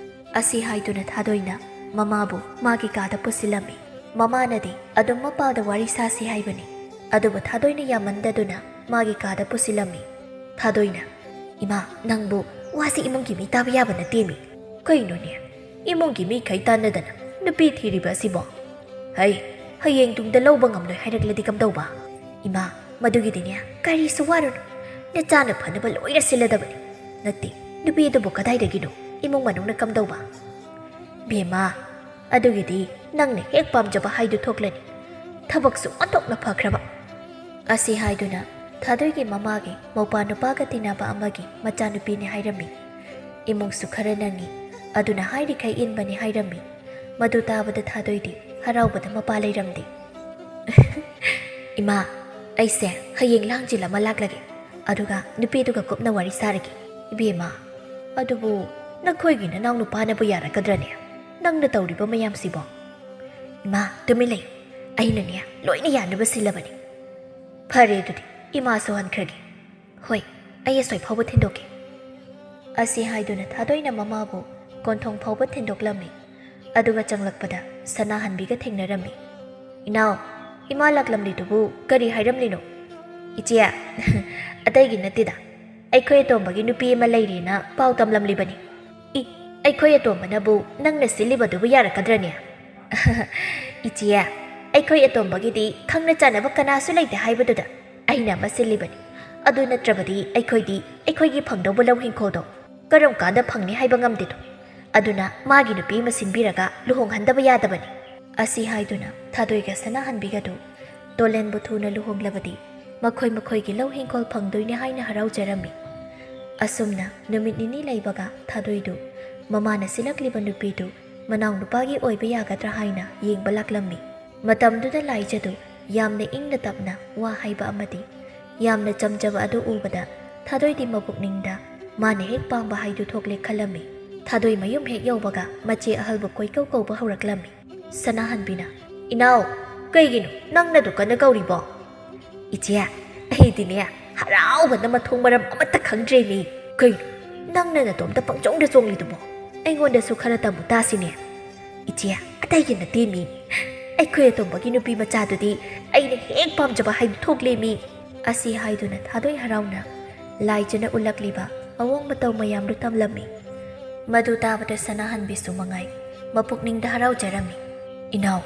ꯑꯁꯤ ꯍꯥꯏꯗꯨꯅ ꯊꯥꯗꯣꯏꯅ ꯃꯃꯥꯕꯨ ꯃꯥꯒꯤ ꯀꯥꯗ ꯄꯨꯁꯤꯜꯂꯝꯃꯤ꯫ ꯃꯃꯥꯅꯗꯤ ꯑꯗꯨꯝ ꯃꯄꯥꯗ ꯋꯥꯔꯤ ꯁꯥꯁꯤ ꯍꯥꯏꯕꯅꯤ, ꯑꯗꯨꯕꯨ ꯊꯥꯗꯣꯏꯅ ꯌꯥꯃꯟꯗꯗꯨꯅ ꯃꯥꯒꯤ ꯀꯥꯗ ꯄꯨꯁꯤꯜꯂꯝꯃꯤ꯫ ꯊꯥꯗꯣꯏꯅ, "ꯏꯃꯥ, ꯅꯪꯕꯨ ꯋꯥꯁꯤ ꯏꯃꯨꯡꯒꯤ ꯃꯤ ꯇꯥꯕ ꯌꯥꯕ ꯅꯠꯇꯦꯃꯤ꯫ ꯀꯩꯅꯣꯅꯦ, ꯏꯃꯨꯡꯒꯤ ꯃꯤꯈꯩ ꯇꯥꯟꯅꯗꯅ ꯅꯨꯄꯤ ꯊꯤꯔꯤꯕ ꯑꯁꯤꯕꯣ? ꯍꯩ, ꯍꯌꯦꯡ ꯇꯨꯡꯗ ꯂꯧꯕ ꯉꯝꯂꯣꯏ ꯍꯥꯏꯔꯛꯂꯗꯤ ꯀꯝꯗꯧꯕ? ꯏꯃꯥ, ꯃꯗꯨꯒꯤꯗꯤꯅꯦ, ꯀꯔꯤꯁꯨ ꯋꯥꯔꯨꯅꯨ꯫ ꯅꯆꯥꯅ ꯐꯅꯕ ꯂꯣꯏꯅ ꯁꯤꯜꯂꯗꯕꯅꯤ꯫ ꯅꯠꯇꯦ, ꯅꯨꯄꯤ ꯑꯗꯨꯕꯨ ꯀꯗꯥꯏꯗꯒꯤꯅꯣ ꯏꯃꯨꯡ ꯃꯅꯨꯡꯅ ꯀꯝꯗꯧꯕ?" "ꯕꯦꯝꯃ, ꯑꯗꯨꯒꯤꯗꯤ ꯅꯪꯅ ꯍꯦꯛ ꯄꯥꯝꯖꯕ ꯍꯥꯏꯗꯨ ꯊꯣꯛꯂꯅꯤ꯫ ꯊꯕꯛꯁꯨ ꯑꯣꯟꯊꯣꯛꯅ ꯐꯈ꯭ꯔꯕ꯫" ꯑꯁꯤ ꯍꯥꯏꯗꯨꯅ ꯊꯥꯗꯣꯏꯒꯤ ꯃꯃꯥꯒꯤ ꯃꯧꯄꯥ ꯅꯨꯄꯥꯒ ꯇꯤꯟꯅꯕ ꯑꯃꯒꯤ ꯃꯆꯥꯅꯨꯄꯤꯅꯤ ꯍꯥꯏꯔꯝꯃꯤ꯫ ꯏꯃꯨꯡꯁꯨ ꯈꯔ ꯅꯪꯉꯤ, ꯑꯗꯨꯅ ꯍꯥꯏꯔꯤꯈꯩ ꯏꯟꯕꯅꯤ ꯍꯥꯏꯔꯝꯃꯤ꯫ ꯃꯗꯨ ꯇꯥꯕꯗ ꯊꯥꯗꯣꯏꯗꯤ ꯍꯔꯥꯎꯕꯗ ꯃꯄꯥ ꯂꯩꯔꯝꯗꯦ꯫ "ꯏꯃꯥ, ꯑꯩꯁꯦ ꯍꯌꯦꯡ ꯂꯥꯡꯖꯤꯜ ꯑꯃ ꯂꯥꯛꯂꯒꯦ, ꯑꯗꯨꯒ ꯅꯨꯄꯤꯗꯨꯒ ꯀꯨꯞꯅ ꯋꯥꯔꯤ ꯁꯥꯔꯒꯦ꯫" "ꯏꯕꯦꯝꯃ, ꯑꯗꯨꯕꯨ ꯅꯈꯣꯏꯒꯤ ꯅꯅꯥꯎ ꯅꯨꯄꯥꯅꯕꯨ ꯌꯥꯔꯛꯀꯗ꯭ꯔꯅꯦ? ꯅꯪꯅ ꯇꯧꯔꯤꯕ ꯃꯌꯥꯝꯁꯤꯕꯣ?" "ꯏꯃꯥ, ꯇꯨꯃꯤꯟ ꯂꯩꯌꯨ꯫ ꯑꯩꯅꯅꯦ ꯂꯣꯏꯅ ꯌꯥꯅꯕ ꯁꯤꯜꯂꯕꯅꯤ꯫" "ꯐꯔꯦ, ꯑꯗꯨꯗꯤ ꯏꯃꯥꯁꯨ ꯍꯟꯈ꯭ꯔꯒꯦ꯫" "ꯍꯣꯏ, ꯑꯩ ꯑꯁꯣꯏ ꯐꯥꯎꯕ ꯊꯤꯟꯗꯣꯛꯀꯦ꯫" ꯑꯁꯤ ꯍꯥꯏꯗꯨꯅ ꯊꯥꯗꯣꯏꯅ ꯃꯃꯥꯕꯨ ꯀꯣꯟꯊꯣꯡ ꯐꯥꯎꯕ ꯊꯤꯟꯗꯣꯛꯂꯝꯃꯤ꯫ ꯑꯗꯨꯒ ꯆꯪꯂꯛꯄꯗ ꯁꯅꯥꯍꯟꯕꯤꯒ ꯊꯦꯡꯅꯔꯝꯃꯤ꯫ "ꯏꯅꯥꯎ, ꯏꯃꯥ ꯂꯥꯛꯂꯝꯂꯤꯗꯨꯕꯨ ꯀꯔꯤ ꯍꯥꯏꯔꯝꯂꯤꯅꯣ?" "ꯏꯆꯦ, ꯑꯇꯩꯒꯤ ꯅꯠꯇꯦꯗ, ꯑꯩꯈꯣꯏ ꯑꯇꯣꯝꯕꯒꯤ ꯅꯨꯄꯤ ꯑꯃ ꯂꯩꯔꯦꯅ ꯄꯥꯎ ꯇꯝꯂꯝꯂꯤꯕꯅꯤ꯫" "ꯏ, ꯑꯩꯈꯣꯏ ꯑꯇꯣꯝꯕꯅꯕꯨ ꯅꯪꯅ ꯁꯤꯜꯂꯤꯕꯗꯨꯕꯨ ꯌꯥꯔꯛꯀꯗ꯭ꯔꯅꯦ?" "ꯏꯆꯦ, ꯑꯩꯈꯣꯏ ꯑꯇꯣꯝꯕꯒꯤꯗꯤ ꯈꯪꯅ ꯆꯥꯟꯅꯕ ꯀꯅꯥꯁꯨ ꯂꯩꯇꯦ ꯍꯥꯏꯕꯗꯨꯗ ꯑꯩꯅ ꯑꯃ ꯁꯤꯜꯂꯤꯕꯅꯤ꯫ ꯑꯗꯨ ꯅꯠꯇ꯭ꯔꯕꯗꯤ ꯑꯩꯈꯣꯏꯗꯤ ꯑꯩꯈꯣꯏꯒꯤ ꯐꯪꯗꯧꯕ ꯂꯧ ꯍꯤꯡꯈꯣꯜꯗꯣ ꯀꯔꯝ ꯀꯥꯟꯗ ꯐꯪꯅꯤ ꯍꯥꯏꯕ ꯉꯝꯗꯦꯗꯣ꯫ ꯑꯗꯨꯅ ꯃꯥꯒꯤ ꯅꯨꯄꯤ ꯑꯃ ꯁꯤꯟꯕꯤꯔꯒ ꯂꯨꯍꯣꯡꯍꯟꯗꯕ ꯌꯥꯗꯕꯅꯤ꯫" ꯑꯁꯤ ꯍꯥꯏꯗꯨꯅ ꯊꯥꯗꯣꯏꯒ ꯁꯅꯥꯍꯟꯕꯤꯒꯗꯨ ꯇꯣꯂꯦꯟꯕꯨ ꯊꯨꯅ ꯂꯨꯍꯣꯡꯂꯕꯗꯤ ꯃꯈꯣꯏ ꯃꯈꯣꯏꯒꯤ ꯂꯧ ꯍꯤꯡꯈꯣꯜ ꯐꯪꯗꯣꯏꯅꯤ ꯍꯥꯏꯅ ꯍꯔꯥꯎꯖꯔꯝꯃꯤ꯫ ꯑꯁꯨꯝꯅ ꯅꯨꯃꯤꯠ ꯅꯤꯅꯤ ꯂꯩꯕꯒ ꯊꯥꯗꯣꯏꯗꯨ ꯃꯃꯥꯅ ꯁꯤꯜꯂꯛꯂꯤꯕ ꯅꯨꯄꯤꯗꯨ ꯃꯅꯥꯎ ꯅꯨꯄꯥꯒꯤ ꯑꯣꯏꯕ ꯌꯥꯒꯗ꯭ꯔꯥ ꯍꯥꯏꯅ ꯌꯦꯡꯕ ꯂꯥꯛꯂꯝꯃꯤ꯫ ꯃꯇꯝꯗꯨꯗ ꯂꯥꯏꯖꯗꯨ ꯌꯥꯝꯅ ꯏꯪꯅ ꯇꯞꯅ ꯋꯥ ꯍꯥꯏꯕ ꯑꯃꯗꯤ ꯌꯥꯝꯅ ꯆꯝꯖꯕ ꯑꯗꯨ ꯎꯕꯗ ꯊꯥꯗꯣꯏꯗꯤ ꯃꯄꯨꯛꯅꯤꯡꯗ ꯃꯥꯅ ꯍꯦꯛ ꯄꯥꯝꯕ ꯍꯥꯏꯗꯨ ꯊꯣꯛꯂꯦ ꯈꯜꯂꯝꯃꯤ꯫ ꯊꯥꯗꯣꯏ ꯃꯌꯨꯝ ꯍꯦꯛ ꯌꯧꯕꯒ ꯃꯆꯦ ꯑꯍꯜꯕꯨ ꯀꯣꯏꯀꯧ ꯀꯧꯕ ꯍꯧꯔꯛꯂꯝꯃꯤ꯫ ꯁꯅꯥꯍꯟꯕꯤꯅ, "ꯏꯅꯥꯎ, ꯀꯩꯒꯤꯅꯣ ꯅꯪꯅ ꯑꯗꯨ ꯀꯟꯅ ꯀꯧꯔꯤꯕꯣ?" "ꯏꯆꯦ, ꯑꯩꯗꯤꯅꯦ ꯍꯔꯥꯎꯕꯅ ꯃꯊꯣꯡ ꯃꯔꯝ ꯑꯃꯠꯇ ꯈꯪꯗ꯭ꯔꯦꯃꯤ꯫ ꯀꯩꯅꯣ ꯅꯪꯅ ꯅꯇꯣꯝꯇ ꯄꯪꯆꯣꯡꯗ ꯆꯣꯡꯂꯤꯗꯨꯕꯣ? ꯑꯩꯉꯣꯟꯗꯁꯨ ꯈꯔ ꯇꯝꯃꯨ ꯇꯥꯁꯤꯅꯦ꯫" "ꯏꯆꯦ, ꯑꯇꯩꯒꯤ ꯅꯠꯇꯦꯃꯤ, ꯑꯩꯈꯣꯏ ꯑꯇꯣꯝꯕꯒꯤ ꯅꯨꯄꯤ ꯃꯆꯥꯗꯨꯗꯤ ꯑꯩꯅ ꯍꯦꯛ ꯄꯥꯝꯖꯕ ꯍꯥꯏꯗꯨ ꯊꯣꯛꯂꯦꯃꯤ꯫" ꯑꯁꯤ ꯍꯥꯏꯗꯨꯅ ꯊꯥꯗꯣꯏ ꯍꯔꯥꯎꯅ ꯂꯥꯏꯖꯅ ꯎꯠꯂꯛꯂꯤꯕ ꯃꯑꯣꯡ ꯃꯇꯧ ꯃꯌꯥꯝꯗꯨ ꯇꯝꯂꯝꯃꯤ꯫ ꯃꯗꯨ ꯇꯥꯕꯗ ꯁꯅꯥꯍꯟꯕꯤꯁꯨ ꯃꯉꯥꯏ ꯃꯄꯨꯛꯅꯤꯡꯗ ꯍꯔꯥꯎꯖꯔꯝꯃꯤ꯫ "ꯏꯅꯥꯎ,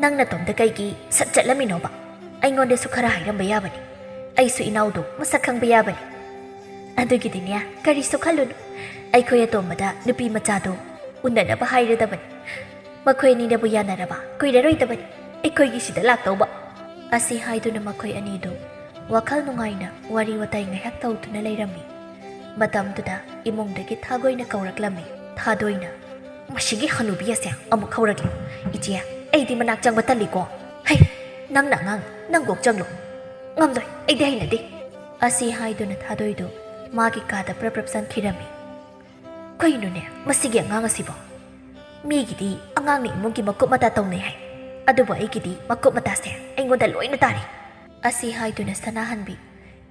ꯅꯪ ꯅꯇꯣꯝꯇ ꯀꯩꯒꯤ ꯁꯠ ꯆꯠꯂꯝꯃꯤꯅꯣꯕ? ꯑꯩꯉꯣꯟꯗꯁꯨ ꯈꯔ ꯍꯥꯏꯔꯝꯕ ꯌꯥꯕꯅꯤ꯫ ꯑꯩꯁꯨ ꯏꯅꯥꯎꯗꯣ ꯃꯁꯛ ꯈꯪꯕ ꯌꯥꯕꯅꯤ꯫" "ꯑꯗꯨꯒꯤꯗꯤꯅꯦ, ꯀꯔꯤꯁꯨ ꯈꯜꯂꯨꯅꯨ꯫ ꯑꯩꯈꯣꯏ ꯑꯇꯣꯝꯕꯗ ꯅꯨꯄꯤ ꯃꯆꯥꯗꯣ ꯎꯅꯅꯕ ꯍꯥꯏꯔꯗꯕꯅꯤ꯫ ꯃꯈꯣꯏ ꯑꯅꯤꯅꯕꯨ ꯌꯥꯅꯔꯕ ꯀꯨꯏꯔꯔꯣꯏꯗꯕꯅꯤ ꯑꯩꯈꯣꯏꯒꯤ ꯁꯤꯗ ꯂꯥꯛꯇꯧꯕ꯫" ꯑꯁꯤ ꯍꯥꯏꯗꯨꯅ ꯃꯈꯣꯏ ꯑꯅꯤꯗꯨ ꯋꯥꯈꯜ ꯅꯨꯡꯉꯥꯏꯅ ꯋꯥꯔꯤ ꯋꯥꯇꯥꯏ ꯉꯥꯏꯍꯥꯛ ꯇꯧꯗꯨꯅ ꯂꯩꯔꯝꯃꯤ꯫ ꯃꯇꯝꯗꯨꯗ ꯏꯃꯨꯡꯗꯒꯤ ꯊꯥꯒꯣꯏꯅ ꯀꯧꯔꯛꯂꯝꯃꯤ꯫ ꯊꯥꯗꯣꯏꯅ, "ꯃꯁꯤꯒꯤ ꯍꯅꯨꯕꯤ ꯑꯁꯦ ꯑꯃꯨꯛ ꯍꯧꯔꯛꯂꯦ꯫ ꯏꯆꯦ, ꯑꯩꯗꯤ ꯃꯅꯥꯛ ꯆꯪꯕ ꯇꯜꯂꯤꯀꯣ꯫ ꯍꯩ, ꯅꯪꯅ ꯑꯉꯥꯡ, ꯅꯪ ꯀꯣꯛ ꯆꯪꯂꯣ꯫ ꯉꯝꯂꯣꯏ, ꯑꯩꯗꯤ ꯍꯩꯅꯗꯦ꯫" ꯑꯁꯤ ꯍꯥꯏꯗꯨꯅ ꯊꯥꯗꯣꯏꯗꯨ ꯃꯥꯒꯤ ꯀꯥꯗ ꯄ꯭ꯔꯞ ꯄ꯭ꯔꯞ ꯆꯪꯈꯤꯔꯝꯃꯤ꯫ "ꯀꯩꯅꯣꯅꯦ, ꯃꯁꯤꯒꯤ ꯑꯉꯥꯡ ꯑꯁꯤꯕꯣ? ꯃꯤꯒꯤꯗꯤ ꯑꯉꯥꯡꯅ ꯏꯃꯨꯡꯒꯤ ꯃꯀꯨꯞ ꯃꯇꯥ ꯇꯧꯅꯩ ꯍꯥꯏ, ꯑꯗꯨꯕꯨ ꯑꯩꯒꯤꯗꯤ ꯃꯀꯨꯞ ꯃꯇꯥꯁꯦ ꯑꯩꯉꯣꯟꯗ ꯂꯣꯏꯅ ꯇꯥꯔꯤ꯫" ꯑꯁꯤ ꯍꯥꯏꯗꯨꯅ ꯁꯅꯥꯍꯟꯕꯤ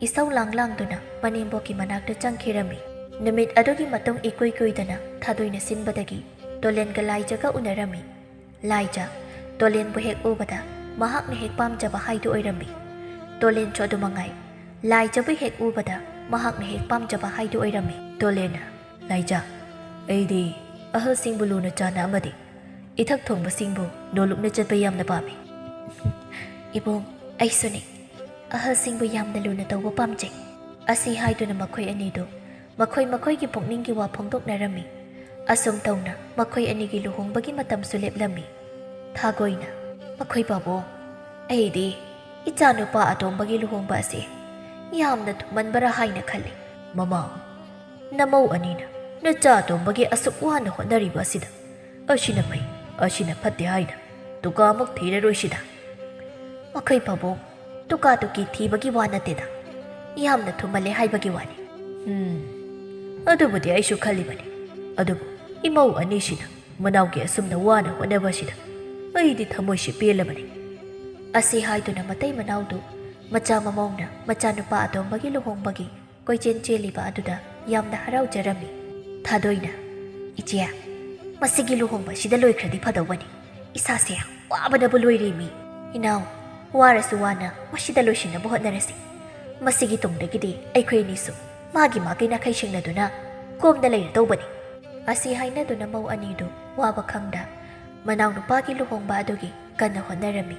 ꯏꯁꯧ ꯂꯥꯡ ꯂꯥꯡꯗꯨꯅ ꯃꯅꯦꯝꯕꯣꯛꯀꯤ ꯃꯅꯥꯛꯇ ꯆꯪꯈꯤꯔꯝꯃꯤ꯫ ꯅꯨꯃꯤꯠ ꯑꯗꯨꯒꯤ ꯃꯇꯨꯡ ꯏꯀꯨꯏ ꯀꯨꯏꯗꯅ ꯊꯥꯗꯣꯏꯅ ꯁꯤꯟꯕꯗꯒꯤ ꯇꯣꯂꯦꯟꯒ ꯂꯥꯏꯖꯒ ꯎꯅꯔꯝꯃꯤ꯫ ꯂꯥꯏꯖ ꯇꯣꯂꯦꯟꯕꯨ ꯍꯦꯛ ꯎꯕꯗ ꯃꯍꯥꯛꯅ ꯍꯦꯛ ꯄꯥꯝꯖꯕ ꯍꯥꯏꯗꯨ ꯑꯣꯏꯔꯝꯃꯤ꯫ ꯇꯣꯂꯦꯟꯁꯨ ꯑꯗꯨ ꯃꯉꯥꯏ, ꯂꯥꯏꯖꯕꯨ ꯍꯦꯛ ꯎꯕꯗ ꯃꯍꯥꯛꯅ ꯍꯦꯛ ꯄꯥꯝꯖꯕ ꯍꯥꯏꯗꯨ ꯑꯣꯏꯔꯝꯃꯤ꯫ ꯇꯣꯂꯦꯟꯅ, "ꯂꯥꯏꯖ, ꯑꯩꯗꯤ ꯑꯍꯜꯁꯤꯡꯕꯨ ꯂꯨꯅ ꯆꯥꯟꯅ ꯑꯃꯗꯤ ꯏꯊꯛ ꯊꯣꯡꯕꯁꯤꯡꯕꯨ ꯅꯣꯂꯨꯛꯅ ꯆꯠꯄ ꯌꯥꯝꯅ ꯄꯥꯝꯃꯤ꯫" "ꯏꯕꯨꯡ, ꯑꯩꯁꯨꯅꯤ꯫ ꯑꯍꯜꯁꯤꯡꯕꯨ ꯌꯥꯝꯅ ꯂꯨꯅ ꯇꯧꯕ ꯄꯥꯝꯖꯩ꯫" ꯑꯁꯤ ꯍꯥꯏꯗꯨꯅ ꯃꯈꯣꯏ ꯑꯅꯤꯗꯨ ꯃꯈꯣꯏ ꯃꯈꯣꯏꯒꯤ ꯄꯨꯛꯅꯤꯡꯒꯤ ꯋꯥ ꯐꯣꯡꯗꯣꯛꯅꯔꯝꯃꯤ꯫ ꯑꯁꯨꯝ ꯇꯧꯅ ꯃꯈꯣꯏ ꯑꯅꯤꯒꯤ ꯂꯨꯍꯣꯡꯕꯒꯤ ꯃꯇꯝꯁꯨ ꯂꯦꯞꯂꯝꯃꯤ꯫ ꯊꯥꯒꯣꯏꯅ, "ꯃꯈꯣꯏ ꯄꯥꯕꯨꯡ, ꯑꯩꯗꯤ ꯏꯆꯥꯅꯨꯄꯥ ꯑꯇꯣꯝꯕꯒꯤ ꯂꯨꯍꯣꯡꯕ ꯑꯁꯤ ꯌꯥꯝꯅ ꯊꯨꯃꯟꯕꯔꯥ ꯍꯥꯏꯅ ꯈꯜꯂꯤ꯫" "ꯃꯃꯥ, ꯅꯃꯧ ꯑꯅꯤꯅ ꯅꯆꯥ ꯑꯇꯣꯝꯕꯒꯤ ꯑꯁꯨꯛ ꯋꯥꯅ ꯍꯣꯠꯅꯔꯤꯕ ꯑꯁꯤꯗ, ꯑꯁꯤꯅ ꯐꯩ, ꯑꯁꯤꯅ ꯐꯠꯇꯦ ꯍꯥꯏꯅ ꯗꯨꯀꯥꯃꯨꯛ ꯊꯤꯔꯔꯣꯏꯁꯤꯗ꯫ ꯃꯈꯩ ꯄꯥꯕꯨꯡ, ꯇꯨꯀꯥ ꯇꯨꯀꯤ ꯊꯤꯕꯒꯤ ꯋꯥ ꯅꯠꯇꯦꯗ, ꯌꯥꯝꯅ ꯊꯨꯃꯜꯂꯦ ꯍꯥꯏꯕꯒꯤ ꯋꯥꯅꯤ꯫ ꯎꯝ, ꯑꯗꯨꯕꯨꯗꯤ ꯑꯩꯁꯨ ꯈꯜꯂꯤꯕꯅꯤ꯫ ꯑꯗꯨꯕꯨ ꯏꯃꯧ ꯑꯅꯤꯁꯤꯅ ꯃꯅꯥꯎꯒꯤ ꯑꯁꯨꯝꯅ ꯋꯥꯅ ꯍꯣꯠꯅꯕ ꯑꯁꯤꯗ ꯑꯩꯗꯤ ꯊꯃꯣꯏꯁꯤ ꯄꯦꯜꯂꯕꯅꯤ꯫ ꯑꯁꯤ ꯍꯥꯏꯗꯨꯅ ꯃꯇꯩ ꯃꯅꯥꯎꯗꯨ ꯃꯆꯥ ꯃꯃꯧꯅ ꯃꯆꯥꯅꯨꯄꯥ ꯑꯇꯣꯝꯕꯒꯤ ꯂꯨꯍꯣꯡꯕꯒꯤ ꯀꯣꯏꯆꯦꯟ ꯆꯦꯜꯂꯤꯕ ꯑꯗꯨꯗ ꯌꯥꯝꯅ ꯍꯔꯥꯎꯖꯔꯝꯃꯤ꯫ ꯊꯥꯗꯣꯏꯅ, "ꯏꯆꯦ, ꯃꯁꯤꯒꯤ ꯂꯨꯍꯣꯡꯕ ꯑꯁꯤꯗ ꯂꯣꯏꯈ꯭ꯔꯗꯤ ꯐꯗꯧꯕꯅꯤ꯫ ꯏꯁꯥꯁꯦ ꯋꯥꯕꯅꯕꯨ ꯂꯣꯏꯔꯦꯃꯤ꯫ ꯏꯅꯥꯎ, ꯋꯥꯔꯁꯨ ꯋꯥꯅ ꯃꯁꯤꯗ ꯂꯣꯏꯁꯤꯟꯅꯕ ꯍꯣꯠꯅꯔꯁꯤ꯫ ꯃꯁꯤꯒꯤ ꯇꯨꯡꯗꯒꯤꯗꯤ ꯑꯩꯈꯣꯏ ꯑꯅꯤꯁꯨ ꯃꯥꯒꯤ ꯃꯥꯒꯤ ꯅꯥꯈꯩ ꯁꯤꯡꯅꯗꯨꯅ ꯀꯣꯝꯅ ꯂꯩꯔꯗꯧꯕꯅꯤ"꯫ ꯑꯁꯤ ꯍꯥꯏꯅꯗꯨꯅ ꯃꯧ ꯑꯅꯤꯗꯨ ꯋꯥꯕ ꯈꯪꯗ ꯃꯅꯥꯎꯅꯨꯄꯥꯒꯤ ꯂꯨꯍꯣꯡꯕ ꯑꯗꯨꯒꯤ ꯀꯟꯅ ꯍꯣꯠꯅꯔꯝꯃꯤ꯫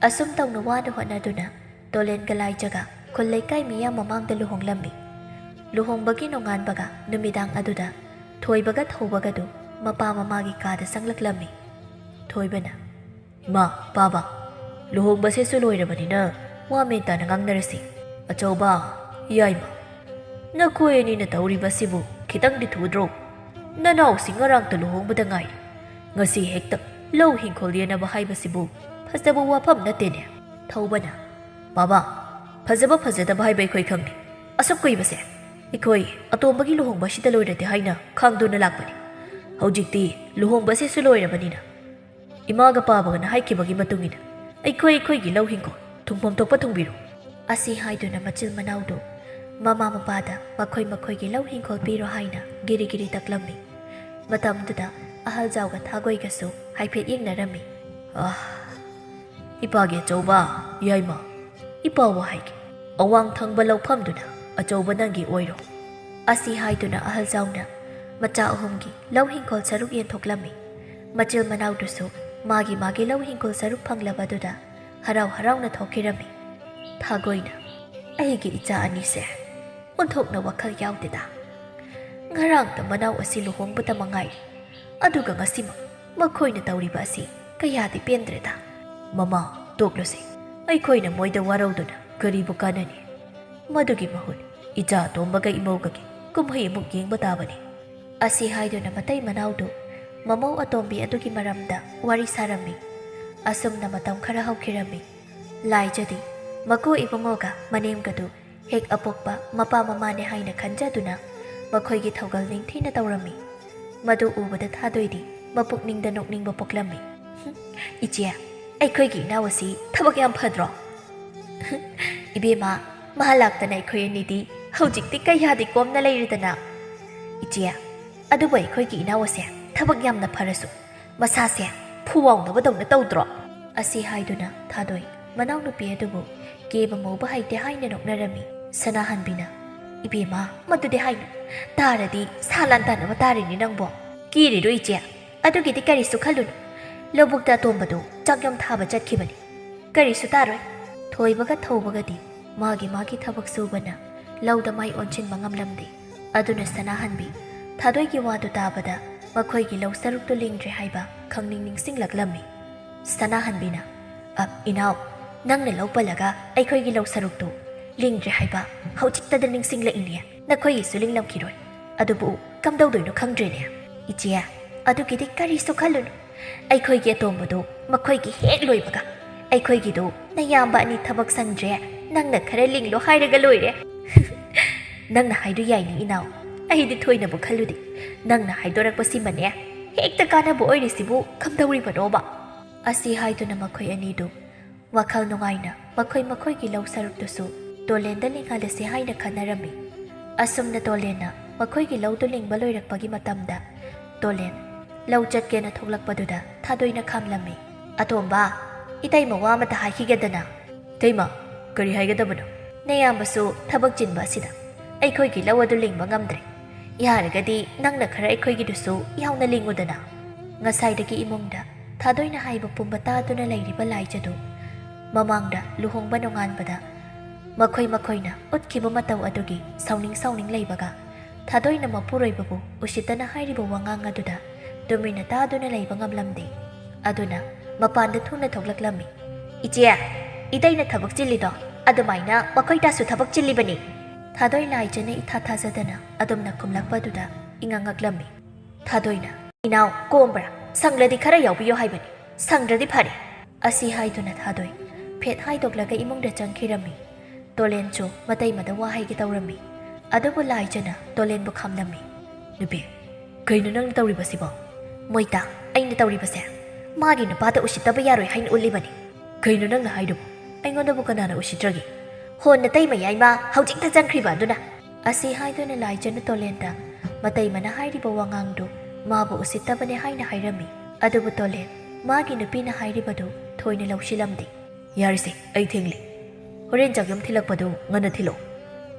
ꯑꯁꯨꯝ ꯇꯧꯅ ꯋꯥꯅ ꯍꯣꯠꯅꯗꯨꯅ ꯇꯣꯂꯦꯟꯒ ꯂꯥꯏꯖꯒ ꯈꯨꯜ ꯂꯩꯀꯥꯏ ꯃꯤꯌꯥꯝ ꯃꯃꯥꯡꯗ ꯂꯨꯍꯣꯡꯂꯝꯃꯤ꯫ ꯂꯨꯍꯣꯡꯕꯒꯤ ꯅꯣꯡꯉꯥꯟꯕꯒ ꯅꯨꯃꯤꯗꯥꯡ ꯑꯗꯨꯗ ꯊꯣꯏꯕꯒ ꯊꯧꯕꯒꯗꯨ ꯃꯄꯥ ꯃꯃꯥꯒꯤ ꯀꯥꯗ ꯆꯪꯂꯛꯂꯝꯃꯤ꯫ ꯊꯣꯏꯕꯅ, "ꯏꯃꯥ, ꯄꯥꯕ, ꯂꯨꯍꯣꯡꯕꯁꯤꯁꯨ ꯂꯣꯏꯔꯕꯅꯤꯅ ꯋꯥ ꯃꯦꯟ ꯇꯥꯅ ꯉꯥꯡꯅꯔꯁꯤ꯫ ꯑꯆꯧꯕ, ꯌꯥꯏꯃ, ꯅꯈꯣꯏ ꯑꯅꯤꯅ ꯇꯧꯔꯤꯕꯁꯤꯕꯨ ꯈꯤꯇꯪꯗꯤ ꯊꯨꯗ꯭ꯔꯣ? ꯅꯅꯥꯎꯁꯤꯡ ꯉꯔꯥꯡꯇ ꯂꯨꯍꯣꯡꯕꯗ ꯉꯥꯏꯔꯤ꯫ ꯉꯁꯤ ꯍꯦꯛꯇ ꯂꯧ ꯍꯤꯡꯈꯣꯜ ꯌꯦꯟꯅꯕ ꯍꯥꯏꯕꯁꯤꯕꯨ ꯐꯖꯕ ꯋꯥꯐꯝ ꯅꯠꯇꯦꯅꯦ"꯫ ꯊꯧꯕꯅ, "ꯄꯥꯕ, ꯐꯖꯕ ꯐꯖꯗꯕ ꯍꯥꯏꯕ ꯑꯩꯈꯣꯏ ꯈꯪꯗꯦ꯫ ꯑꯁꯨꯛ ꯀꯨꯏꯕꯁꯦ ꯑꯩꯈꯣꯏ ꯑꯇꯣꯝꯕꯒꯤ ꯂꯨꯍꯣꯡꯕꯁꯤꯗ ꯂꯣꯏꯔꯗꯤ ꯍꯥꯏꯅ ꯈꯥꯡꯗꯨꯅ ꯂꯥꯛꯄꯅꯤ꯫ ꯍꯧꯖꯤꯛꯇꯤ ꯂꯨꯍꯣꯡꯕꯁꯤꯁꯨ ꯂꯣꯏꯔꯕꯅꯤꯅ ꯏꯃꯥꯒ ꯄꯥꯕꯒꯅ ꯍꯥꯏꯈꯤꯕꯒꯤ ꯃꯇꯨꯡ ꯏꯟꯅ ꯑꯩꯈꯣꯏ ꯑꯩꯈꯣꯏꯒꯤ ꯂꯧ ꯍꯤꯡꯒꯣꯜ ꯊꯨꯡꯐꯝ ꯊꯣꯛꯄ ꯊꯨꯡꯕꯤꯔꯣ"꯫ ꯑꯁꯤ ꯍꯥꯏꯗꯨꯅ ꯃꯆꯤꯜ ꯃꯅꯥꯎꯗꯨ ꯃꯃꯥ ꯃꯄꯥꯗ ꯃꯈꯣꯏ ꯃꯈꯣꯏꯒꯤ ꯂꯧ ꯍꯤꯡꯒꯣꯜ ꯄꯤꯔꯣ ꯍꯥꯏꯅ ꯒꯤꯔꯤ ꯒꯤꯔꯤ ꯇꯛꯂꯝꯃꯤ꯫ ꯃꯇꯝꯗꯨꯗ ꯑꯍꯜꯖꯥꯎꯒ ꯊꯥꯒꯣꯏꯒꯁꯨ ꯍꯥꯏꯐꯦꯠ ꯌꯦꯡꯅꯔꯝꯃꯤ꯫ "ꯑꯥ, ꯏꯄꯥꯒꯤ ꯑꯆꯧꯕ, ꯌꯥꯏꯃ, ꯏꯄꯥ ꯋꯥ ꯍꯥꯏꯒꯦ꯫ ꯑꯋꯥꯡ ꯊꯪꯕ ꯂꯧꯐꯝꯗꯨꯅ ꯑꯆꯧꯕ ꯅꯪꯒꯤ ꯑꯣꯏꯔꯣ"꯫ ꯑꯁꯤ ꯍꯥꯏꯗꯨꯅ ꯑꯍꯜꯖꯥꯎꯅ ꯃꯆꯥ ꯑꯍꯨꯝꯒꯤ ꯂꯧ ꯍꯤꯡꯈꯣꯜ ꯁꯔꯨꯛ ꯌꯦꯟꯊꯣꯛꯂꯝꯃꯤ꯫ ꯃꯆꯤꯜ ꯃꯅꯥꯎꯗꯨꯁꯨ ꯃꯥꯒꯤ ꯃꯥꯒꯤ ꯂꯧ ꯍꯤꯡꯈꯣꯜ ꯁꯔꯨꯛ ꯐꯪꯂꯕꯗꯨꯗ ꯍꯔꯥꯎ ꯍꯔꯥꯎꯅ ꯊꯣꯛꯈꯤꯔꯝꯃꯤ꯫ ꯊꯥꯒꯣꯏꯅ, "ꯑꯩꯒꯤ ꯏꯆꯥ ꯑꯅꯤꯁꯦ ꯑꯣꯟꯊꯣꯛꯅ ꯋꯥꯈꯜ ꯌꯥꯎꯗꯦꯗ꯫ ꯉꯔꯥꯡꯇ ꯃꯅꯥꯎ ꯑꯁꯤ ꯂꯨꯍꯣꯡꯕꯇ ꯃꯉꯥꯏꯔꯤ, ꯑꯗꯨꯒ ꯉꯁꯤꯃꯛ ꯃꯈꯣꯏꯅ ꯇꯧꯔꯤꯕ ꯑꯁꯤ ꯀꯌꯥꯗꯤ ꯄꯦꯟꯗ꯭ꯔꯦꯗ꯫ ꯃꯃꯥ, ꯇꯣꯛꯂꯁꯤ꯫ ꯑꯩꯈꯣꯏꯅ ꯃꯣꯏꯗ ꯋꯥꯔꯧꯗꯨꯅ ꯀꯔꯤꯕꯨ ꯀꯥꯟꯅꯅꯤ? ꯃꯗꯨꯒꯤ ꯃꯍꯨꯠ ꯏꯆꯥ ꯑꯇꯣꯝꯕꯒ ꯏꯃꯧꯒꯒꯤ ꯀꯨꯝꯍꯩ ꯑꯃꯨꯛ ꯌꯦꯡꯕ ꯇꯥꯕꯅꯤ"꯫ ꯑꯁꯤ ꯍꯥꯏꯗꯨꯅ ꯃꯇꯩ ꯃꯅꯥꯎꯗꯨ ꯃꯃꯧ ꯑꯇꯣꯝꯕꯤ ꯑꯗꯨꯒꯤ ꯃꯔꯝꯗ ꯋꯥꯔꯤ ꯁꯥꯔꯝꯃꯤ꯫ ꯑꯁꯨꯝꯅ ꯃꯇꯝ ꯈꯔ ꯍꯧꯈꯤꯔꯝꯃꯤ꯫ ꯂꯥꯏꯖꯗꯤ ꯃꯀꯨ ꯏꯕꯨꯡꯉꯣꯒ ꯃꯅꯦꯝꯒꯗꯨ ꯍꯦꯛ ꯑꯄꯣꯛꯄ ꯃꯄꯥ ꯃꯃꯥꯅꯦ ꯍꯥꯏꯅ ꯈꯟꯖꯗꯨꯅ ꯃꯈꯣꯏꯒꯤ ꯊꯧꯒꯜ ꯅꯤꯡꯊꯤꯅ ꯇꯧꯔꯝꯃꯤ꯫ ꯃꯗꯨ ꯎꯕꯗ ꯊꯥꯗꯣꯏꯗꯤ ꯃꯄꯨꯛꯅꯤꯡꯗ ꯅꯣꯛꯅꯤꯡꯕ ꯄꯣꯛꯂꯝꯃꯤ꯫ "ꯍꯨꯝ, ꯏꯆꯦ, ꯑꯩꯈꯣꯏꯒꯤ ꯏꯅꯥꯎ ꯑꯁꯤ ꯊꯕꯛ ꯌꯥꯝ ꯐꯗ꯭ꯔꯣ?" "ꯏꯕꯦꯝꯃ, ꯃꯍꯥ ꯂꯥꯛꯇꯅ ꯑꯩꯈꯣꯏ ꯑꯅꯤꯗꯤ ꯍꯧꯖꯤꯛꯇꯤ ꯀꯌꯥꯗꯤ ꯀꯣꯝꯅ ꯂꯩꯔꯦꯗꯅ꯫" "ꯏꯆꯦ, ꯑꯗꯨꯕꯨ ꯑꯩꯈꯣꯏꯒꯤ ꯏꯅꯥꯎ ꯑꯁꯦ ꯊꯕꯛ ꯌꯥꯝꯅ ꯐꯔꯁꯨ ꯃꯁꯥꯁꯦ ꯐꯨꯋꯥꯎꯅꯕꯗꯧꯅ ꯇꯧꯗ꯭ꯔꯣ?" ꯑꯁꯤ ꯍꯥꯏꯗꯨꯅ ꯊꯥꯗꯣꯏ ꯃꯅꯥꯎꯅꯨꯄꯤ ꯑꯗꯨꯕꯨ ꯀꯦꯕ ꯃꯧꯕ ꯍꯩꯇꯦ ꯍꯥꯏꯅ ꯅꯣꯛꯅꯔꯝꯃꯤ꯫ ꯁꯅꯥꯍꯟꯕꯤꯅ, "ꯏꯕꯦꯝꯃ, ꯃꯗꯨꯗꯤ ꯍꯥꯏꯅꯨ꯫ ꯇꯥꯔꯗꯤ ꯁꯥ ꯂꯥꯟ ꯇꯥꯅꯕ ꯇꯥꯔꯦꯅꯦ ꯅꯪꯕꯣ꯫" "ꯀꯤꯔꯤꯔꯣ ꯏꯆꯦ, ꯑꯗꯨꯒꯤꯗꯤ ꯀꯔꯤꯁꯨ ꯈꯜꯂꯨꯅꯨ꯫ ꯂꯧꯕꯨꯛꯇ ꯑꯇꯣꯝꯕꯗꯨ ꯆꯥꯛꯌꯝ ꯊꯥꯕ ꯆꯠꯈꯤꯕꯅꯤ꯫ ꯀꯔꯤꯁꯨ ꯇꯥꯔꯣꯏ꯫" ꯊꯣꯏꯕꯒ ꯊꯧꯕꯒꯗꯤ ꯃꯥꯒꯤ ꯃꯥꯒꯤ ꯊꯕꯛ ꯁꯨꯕꯅ ꯂꯧꯗ ꯃꯥꯏ ꯑꯣꯟꯁꯤꯟꯕ ꯉꯝꯂꯝꯗꯦ꯫ ꯑꯗꯨꯅ ꯁꯅꯥꯍꯟꯕꯤ ꯊꯥꯗꯣꯏꯒꯤ ꯋꯥꯗꯨ ꯇꯥꯕꯗ ꯃꯈꯣꯏꯒꯤ ꯂꯧ ꯁꯔꯨꯛꯇꯨ ꯂꯤꯡꯗ꯭ꯔꯦ ꯍꯥꯏꯕ ꯈꯪꯅꯤꯡ ꯅꯤꯡꯁꯤꯡꯂꯛꯂꯝꯃꯤ꯫ ꯁꯅꯥꯍꯟꯕꯤꯅ, "ꯑ, ꯏꯅꯥꯎ, ꯅꯪꯅ ꯂꯧ ꯄꯜꯂꯒ ꯑꯩꯈꯣꯏꯒꯤ ꯂꯧ ꯁꯔꯨꯛꯇꯨ ꯂꯤꯡꯗ꯭ꯔꯦ ꯍꯥꯏꯕ ꯍꯧꯖꯤꯛꯇꯗ ꯅꯤꯡꯁꯤꯡꯂꯛꯏꯅꯦ꯫ ꯅꯈꯣꯏꯒꯤꯁꯨ ꯂꯤꯡꯂꯝꯈꯤꯔꯣꯏ꯫ ꯑꯗꯨꯕꯨ ꯀꯝꯗꯧꯗꯣꯏꯅꯣ ꯈꯪꯗ꯭ꯔꯦꯅꯦ꯫" "ꯏꯆꯦ, ꯑꯗꯨꯒꯤꯗꯤ ꯀꯔꯤꯁꯨ ꯈꯜꯂꯨꯅꯨ꯫ ꯑꯩꯈꯣꯏꯒꯤ ꯑꯇꯣꯝꯕꯗꯨ ꯃꯈꯣꯏꯒꯤ ꯍꯦꯛ ꯂꯣꯏꯕꯒ ꯑꯩꯈꯣꯏꯒꯤꯗꯨ ꯅꯌꯥꯝꯕ ꯑꯅꯤ ꯊꯕꯛ ꯁꯪꯗ꯭ꯔꯦ, ꯅꯪꯅ ꯈꯔ ꯂꯤꯡꯂꯣ ꯍꯥꯏꯔꯒ ꯂꯣꯏꯔꯦ꯫" "ꯅꯪꯅ ꯍꯥꯏꯗꯨ ꯌꯥꯏꯅꯦ ꯏꯅꯥꯎ, ꯑꯩꯗꯤ ꯊꯣꯏꯅꯕꯨ ꯈꯜꯂꯨꯗꯦ꯫ ꯅꯪꯅ ꯍꯥꯏꯗꯣꯔꯛꯄꯁꯤꯃꯅꯦ ꯍꯦꯛꯇ ꯀꯥꯟꯅꯕ ꯑꯣꯏꯔꯤꯁꯤꯕꯨ ꯀꯝꯗꯧꯔꯤꯕꯅꯣꯕ?" ꯑꯁꯤ ꯍꯥꯏꯗꯨꯅ ꯃꯈꯣꯏ ꯑꯅꯤꯗꯨ ꯋꯥꯈꯜ ꯅꯨꯡꯉꯥꯏꯅ ꯃꯈꯣꯏ ꯃꯈꯣꯏꯒꯤ ꯂꯧ ꯁꯔꯨꯛꯇꯨꯁꯨ ꯇꯣꯂꯦꯟꯗ ꯂꯤꯡꯍꯜꯂꯁꯤ ꯍꯥꯏꯅ ꯈꯟꯅꯔꯝꯃꯤ꯫ ꯑꯁꯨꯝꯅ ꯇꯣꯂꯦꯟꯅ ꯃꯈꯣꯏꯒꯤ ꯂꯧꯗꯨ ꯂꯤꯡꯕ ꯂꯣꯏꯔꯛꯄꯒꯤ ꯃꯇꯝꯗ ꯇꯣꯂꯦꯟ ꯂꯧ ꯆꯠꯀꯦꯅ ꯊꯣꯛꯂꯛꯄꯗꯨꯗ ꯊꯥꯗꯣꯏꯅ ꯈꯥꯝꯂꯝꯃꯤ꯫ "ꯑꯇꯣꯝꯕ, ꯏꯇꯩꯃ ꯋꯥ ꯑꯃꯇ ꯍꯥꯏꯈꯤꯒꯦꯗꯅ꯫" "ꯏꯇꯩꯃ, ꯀꯔꯤ ꯍꯥꯏꯒꯗꯕꯅꯣ?" "ꯅꯌꯥꯝꯕꯁꯨ ꯊꯕꯛ ꯆꯤꯟꯕ ꯑꯁꯤꯗ ꯑꯩꯈꯣꯏꯒꯤ ꯂꯧ ꯑꯗꯨ ꯂꯤꯡꯕ ꯉꯝꯗ꯭ꯔꯦ꯫ ꯌꯥꯔꯒꯗꯤ ꯅꯪꯅ ꯈꯔ ꯑꯩꯈꯣꯏꯒꯤꯗꯨꯁꯨ ꯌꯥꯎꯅ ꯂꯤꯡꯉꯨꯗꯅ꯫" ꯉꯁꯥꯏꯗꯒꯤ ꯏꯃꯨꯡꯗ ꯊꯥꯗꯣꯏꯅ ꯍꯥꯏꯕ ꯄꯨꯝꯕ ꯇꯥꯗꯨꯅ ꯂꯩꯔꯤꯕ ꯂꯥꯏꯖꯗꯨ ꯃꯃꯥꯡꯗ ꯂꯨꯍꯣꯡꯕ ꯅꯣꯡꯉꯥꯟꯕꯗ ꯃꯈꯣꯏ ꯃꯈꯣꯏꯅ ꯎꯠꯈꯤꯕ ꯃꯇꯧ ꯑꯗꯨꯒꯤ ꯁꯥꯎꯅꯤꯡ ꯁꯥꯎꯅꯤꯡ ꯂꯩꯕꯒ ꯊꯥꯗꯣꯏꯅ ꯃꯄꯨꯔꯣꯏꯕꯕꯨ ꯎꯁꯤꯠꯇꯅ ꯍꯥꯏꯔꯤꯕ ꯋꯥꯉꯥꯡ ꯑꯗꯨꯗ ꯇꯨꯃꯤꯟꯅ ꯇꯥꯗꯨꯅ ꯂꯩꯕ ꯉꯝꯂꯝꯗꯦ꯫ ꯑꯗꯨꯅ ꯃꯄꯥꯟꯗ ꯊꯨꯅ ꯊꯣꯛꯂꯛꯂꯝꯃꯤ꯫ "ꯏꯆꯦ, ꯏꯇꯩꯅ ꯊꯕꯛ ꯆꯤꯜꯂꯤꯗꯣ ꯑꯗꯨꯃꯥꯏꯅ ꯃꯈꯣꯏ ꯇꯥꯁꯨ ꯊꯕꯛ ꯆꯤꯜꯂꯤꯕꯅꯤ꯫" ꯊꯥꯗꯣꯏ ꯂꯥꯏꯖꯅ ꯏꯊꯥ ꯊꯥꯖꯗꯅ ꯑꯗꯨꯝꯅ ꯈꯨꯝꯂꯛꯄꯗꯨꯗ ꯏꯉꯛ ꯉꯛꯂꯝꯃꯤ꯫ ꯊꯥꯗꯣꯏꯅ, "ꯏꯅꯥꯎ, ꯀꯣꯝꯕ꯭ꯔꯥ? ꯁꯪꯂꯗꯤ ꯈꯔ ꯌꯥꯎꯕꯤꯌꯣ ꯍꯥꯏꯕꯅꯤ, ꯁꯪꯗ꯭ꯔꯗꯤ ꯐꯔꯦ," ꯑꯁꯤ ꯍꯥꯏꯗꯨꯅ ꯊꯥꯗꯣꯏ ꯐꯦꯠ ꯍꯥꯏꯗꯣꯛꯂꯒ ꯏꯃꯨꯡꯗ ꯆꯪꯈꯤꯔꯝꯃꯤ꯫ ꯇꯣꯂꯦꯟꯁꯨ ꯃꯇꯩꯃꯗ ꯋꯥ ꯍꯥꯏꯒꯦ ꯇꯧꯔꯝꯃꯤ꯫ ꯑꯗꯨꯕꯨ ꯂꯥꯏꯖꯅ ꯇꯣꯂꯦꯟꯕꯨ ꯈꯥꯝꯂꯝꯃꯤ꯫ "ꯅꯨꯄꯤ, ꯀꯩꯅꯣ ꯅꯪꯅ ꯇꯧꯔꯤꯕꯁꯤꯕꯣ?" "ꯃꯣꯏꯇꯥ, ꯑꯩꯅ ꯇꯧꯔꯤꯕꯁꯦ ꯃꯥꯒꯤ ꯅꯨꯄꯥꯗ ꯎꯁꯤꯠꯇꯕ ꯌꯥꯔꯣꯏ ꯍꯥꯏꯅ ꯎꯠꯂꯤꯕꯅꯤ꯫" "ꯀꯩꯅꯣ ꯅꯪꯅ ꯍꯥꯏꯗꯨꯕꯣ? ꯑꯩꯉꯣꯟꯗꯕꯨ ꯀꯅꯥꯅ ꯎꯁꯤꯠꯇ꯭ꯔꯒꯦ?" "ꯍꯣ, ꯅꯇꯩꯃ ꯌꯥꯏꯃ ꯍꯧꯖꯤꯛꯇ ꯆꯪꯈ꯭ꯔꯤꯕ ꯑꯗꯨꯅ꯫" ꯑꯁꯤ ꯍꯥꯏꯗꯨꯅ ꯂꯥꯏꯖꯅ ꯇꯣꯂꯦꯟꯗ ꯃꯇꯩꯃꯅ ꯍꯥꯏꯔꯤꯕ ꯋꯥꯉꯥꯡꯗꯨ ꯃꯥꯕꯨ ꯎꯁꯤꯠꯇꯕꯅꯦ ꯍꯥꯏꯅ ꯍꯥꯏꯔꯝꯃꯤ꯫ ꯑꯗꯨꯕꯨ ꯇꯣꯂꯦꯟ ꯃꯥꯒꯤ ꯅꯨꯄꯤꯅ ꯍꯥꯏꯔꯤꯕꯗꯨ ꯊꯣꯏꯅ ꯂꯧꯁꯤꯜꯂꯝꯗꯦ꯫ "ꯌꯥꯔꯤꯁꯦ, ꯑꯩ ꯊꯦꯡꯂꯦ꯫ ꯍꯣꯔꯦꯟ ꯆꯥꯛꯌꯨꯝ ꯊꯤꯜꯂꯛꯄꯗꯨ ꯉꯟꯅ ꯊꯤꯜꯂꯛꯑꯣ꯫"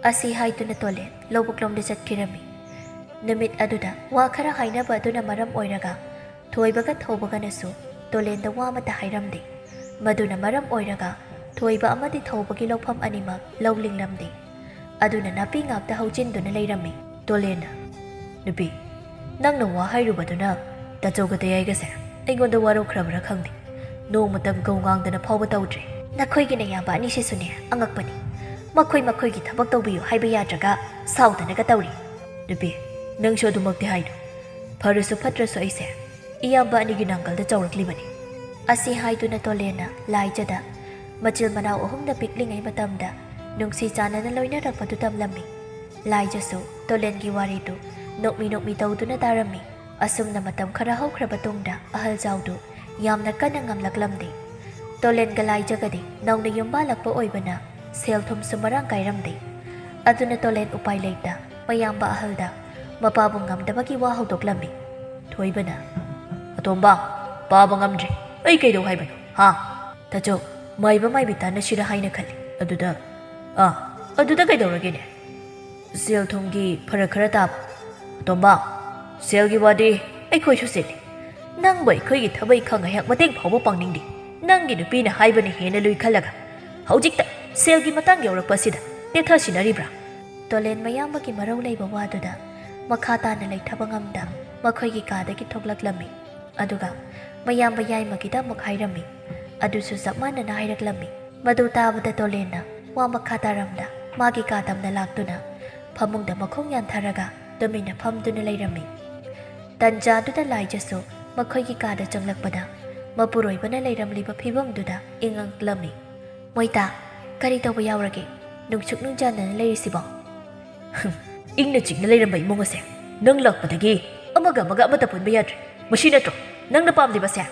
ꯑꯁꯤ ꯍꯥꯏꯗꯨꯅ ꯇꯣꯂꯦꯟ ꯂꯧꯕꯨꯛꯂꯣꯝꯗ ꯆꯠꯈꯤꯔꯝꯃꯤ꯫ ꯅꯨꯃꯤꯠ ꯑꯗꯨꯗ ꯋꯥ ꯈꯔ ꯍꯥꯏꯅꯕ ꯑꯗꯨꯅ ꯃꯔꯝ ꯑꯣꯏꯔꯒ ꯊꯣꯏꯕꯒ ꯊꯧꯕꯒꯅꯁꯨ ꯇꯣꯂꯦꯟꯗ ꯋꯥ ꯑꯃꯠꯇ ꯍꯥꯏꯔꯝꯗꯦ꯫ ꯃꯗꯨꯅ ꯃꯔꯝ ꯑꯣꯏꯔꯒ ꯊꯣꯏꯕ ꯑꯃꯗꯤ ꯊꯧꯕꯒꯤ ꯂꯧꯐꯝ ꯑꯅꯤꯃꯛ ꯂꯧ ꯂꯤꯡꯂꯝꯗꯦ꯫ ꯑꯗꯨꯅ ꯅꯥꯄꯤ ꯉꯥꯛꯇ ꯍꯧꯖꯤꯟꯗꯨꯅ ꯂꯩꯔꯝꯃꯤ꯫ ꯇꯣꯂꯦꯟꯅ, "ꯅꯨꯄꯤ, ꯅꯪꯅ ꯋꯥ ꯍꯥꯏꯔꯨꯕꯗꯨꯅ ꯇꯥꯆꯧꯒ ꯇꯌꯥꯏꯒꯁꯦ ꯑꯩꯉꯣꯟꯗ ꯋꯥꯔꯧꯈ꯭ꯔꯕ꯭ꯔꯥ ꯈꯪꯗꯦ꯫ ꯅꯣꯡꯃꯇꯪ ꯒꯧ ꯉꯥꯡꯗꯅ ꯐꯥꯎꯕ ꯇꯧꯗ꯭ꯔꯦ꯫ ꯅꯈꯣꯏꯒꯤ ꯅꯌꯥꯝꯕ ꯑꯅꯤꯁꯤꯁꯨꯅꯦ ꯑꯉꯛꯄꯅꯤ꯫ ꯃꯈꯣꯏ ꯃꯈꯣꯏꯒꯤ ꯊꯕꯛ ꯇꯧꯕꯤꯌꯨ ꯍꯥꯏꯕ ꯌꯥꯗ꯭ꯔꯒ ꯁꯥꯎꯗꯅꯒ ꯇꯧꯔꯤ꯫" "ꯅꯨꯄꯤ, ꯅꯪꯁꯨ ꯑꯗꯨꯃꯛꯇꯤ ꯍꯥꯏꯅꯨ꯫ ꯐꯔꯁꯨ ꯐꯠꯇ꯭ꯔꯁꯨ ꯑꯩꯁꯦ ꯏꯌꯥꯝꯕ ꯑꯅꯤꯒꯤ ꯅꯥꯡꯒꯜꯗ ꯆꯥꯎꯔꯛꯂꯤꯕꯅꯤ꯫" ꯑꯁꯤ ꯍꯥꯏꯗꯨꯅ ꯇꯣꯂꯦꯟꯅ ꯂꯥꯏꯖꯗ ꯃꯆꯤꯜ ꯃꯅꯥꯎ ꯑꯍꯨꯝꯅ ꯄꯤꯛꯂꯤꯉꯩ ꯃꯇꯝꯗ ꯅꯨꯡꯁꯤ ꯆꯥꯟꯅꯅ ꯂꯣꯏꯅꯔꯛꯄꯗꯨ ꯇꯝꯂꯝꯃꯤ꯫ ꯂꯥꯏꯖꯁꯨ ꯇꯣꯂꯦꯟꯒꯤ ꯋꯥꯔꯤꯗꯨ ꯅꯣꯛꯃꯤ ꯅꯣꯛꯃꯤ ꯇꯧꯗꯨꯅ ꯇꯥꯔꯝꯃꯤ꯫ ꯑꯁꯨꯝꯅ ꯃꯇꯝ ꯈꯔ ꯍꯧꯈ꯭ꯔꯕ ꯇꯨꯡꯗ ꯑꯍꯜ ꯖꯥꯎꯗꯨ ꯌꯥꯝꯅ ꯀꯟꯅ ꯉꯝꯂꯛꯂꯝꯗꯦ꯫ ꯇꯣꯂꯦꯟꯒ ꯂꯥꯏꯖꯒꯗꯤ ꯅꯧꯅ ꯌꯨꯝ ꯄꯥꯜꯂꯛꯄ ꯑꯣꯏꯕꯅ ꯁꯦꯜ ꯊꯨꯝꯁꯨ ꯃꯔꯥꯡ ꯀꯥꯏꯔꯝꯗꯦ꯫ ꯑꯗꯨꯅ ꯇꯣꯂꯦꯟ ꯎꯄꯥꯏ ꯂꯩꯇ ꯃꯌꯥꯝꯕ ꯑꯍꯜꯗ ꯃꯄꯥꯕꯨ ꯉꯝꯗꯕꯒꯤ ꯋꯥ ꯍꯧꯗꯣꯛꯂꯝꯃꯤ꯫ ꯊꯣꯏꯕꯅ, "ꯑꯇꯣꯝꯕ, ꯄꯥꯕ ꯉꯝꯗ꯭ꯔꯦ꯫ ꯑꯩ ꯀꯩꯗꯧ ꯍꯥꯏꯕꯅꯣ, ꯍꯥ? ꯇꯥꯆꯧ, ꯃꯥꯏꯕ ꯃꯥꯏꯕꯤ ꯇꯥꯟꯅꯁꯤꯔ ꯍꯥꯏꯅ ꯈꯜꯂꯤ꯫ ꯑꯗꯨꯗ, ꯑꯥ, ꯑꯗꯨꯗ ꯀꯩꯗꯧꯔꯒꯦꯅꯦ? ꯁꯦꯜ ꯊꯨꯝꯒꯤ ꯐꯔꯛ ꯈꯔ ꯇꯥꯕ꯫ ꯑꯇꯣꯝꯕ, ꯁꯦꯜꯒꯤ ꯋꯥꯗꯤ ꯑꯩꯈꯣꯏꯁꯨ ꯆꯤꯜꯂꯤ꯫ ꯅꯪꯕꯨ ꯑꯩꯈꯣꯏꯒꯤ ꯊꯕꯛ ꯏꯪꯈꯥꯡ ꯉꯥꯏꯍꯥꯛ ꯃꯇꯦꯡ ꯐꯥꯎꯕ ꯄꯥꯡꯅꯤꯡꯗꯦ꯫ ꯅꯪꯒꯤ ꯅꯨꯄꯤꯅ ꯍꯥꯏꯕꯅ ꯍꯦꯟꯅ ꯂꯨꯏ ꯈꯜꯂꯒ ꯍꯧꯖꯤꯛꯇ ꯁꯦꯜꯒꯤ ꯃꯇꯥꯡ ꯌꯧꯔꯛꯄ ꯑꯁꯤꯗ ꯇꯦꯊꯁꯤꯟꯅꯔꯤꯕ꯭ꯔꯥ?" ꯇꯣꯂꯦꯟ ꯃꯌꯥꯝꯕꯒꯤ ꯃꯔꯧ ꯂꯩꯕ ꯋꯥꯗꯨꯗ ꯃꯈꯥ ꯇꯥꯅ ꯂꯩꯊꯕ ꯉꯝꯗ ꯃꯈꯣꯏꯒꯤ ꯀꯥꯗꯒꯤ ꯊꯣꯛꯂꯛꯂꯝꯃꯤ꯫ ꯑꯗꯨꯒ ꯃꯌꯥꯝꯕ ꯌꯥꯏꯃꯒꯤꯗ ꯑꯃꯨꯛ ꯍꯥꯏꯔꯝꯃꯤ꯫ ꯑꯗꯨꯁꯨ ꯆꯞ ꯃꯥꯟꯅꯅ ꯍꯥꯏꯔꯛꯂꯝꯃꯤ꯫ ꯃꯗꯨ ꯇꯥꯕꯗ ꯇꯣꯂꯦꯟꯅ ꯋꯥ ꯃꯈꯥ ꯇꯥꯔꯝꯗ ꯃꯥꯒꯤ ꯀꯥ ꯇꯝꯅ ꯂꯥꯛꯇꯨꯅ ꯐꯃꯨꯡꯗ ꯃꯈꯣꯡ ꯌꯥꯟꯊꯔꯒ ꯇꯨꯃꯤꯟꯅ ꯐꯝꯗꯨꯅ ꯂꯩꯔꯝꯃꯤ꯫ ꯇꯟꯖꯥꯗꯨꯗ ꯂꯥꯏꯖꯁꯨ ꯃꯈꯣꯏꯒꯤ ꯀꯥꯗ ꯆꯪꯂꯛꯄꯗ ꯃꯄꯨꯔꯣꯏꯕꯅ ꯂꯩꯔꯝꯂꯤꯕ ꯐꯤꯕꯝꯗꯨꯗ ꯏꯉꯛꯂꯝꯃꯤ꯫ "ꯃꯣꯏꯇꯥ, ꯀꯔꯤ ꯇꯧꯕ ꯌꯥꯎꯔꯒꯦ? ꯅꯨꯡꯁꯨꯛ ꯅꯨꯡꯖꯥꯟꯅꯅ ꯂꯩꯔꯤꯁꯤꯕꯣ?" "ꯍꯨꯝ, ꯏꯪꯅ ꯆꯤꯛꯅ ꯂꯩꯔꯝꯕ ꯏꯃꯨꯡ ꯑꯁꯦ ꯅꯪ ꯂꯥꯛꯄꯗꯒꯤ ꯑꯃꯒ ꯑꯃꯒ ꯑꯃꯠꯇ ꯄꯨꯟꯕ ꯌꯥꯗ꯭ꯔꯦ꯫ ꯃꯁꯤ ꯅꯠꯇ꯭ꯔꯣ ꯅꯪꯅ ꯄꯥꯝꯂꯤꯕꯁꯦ?"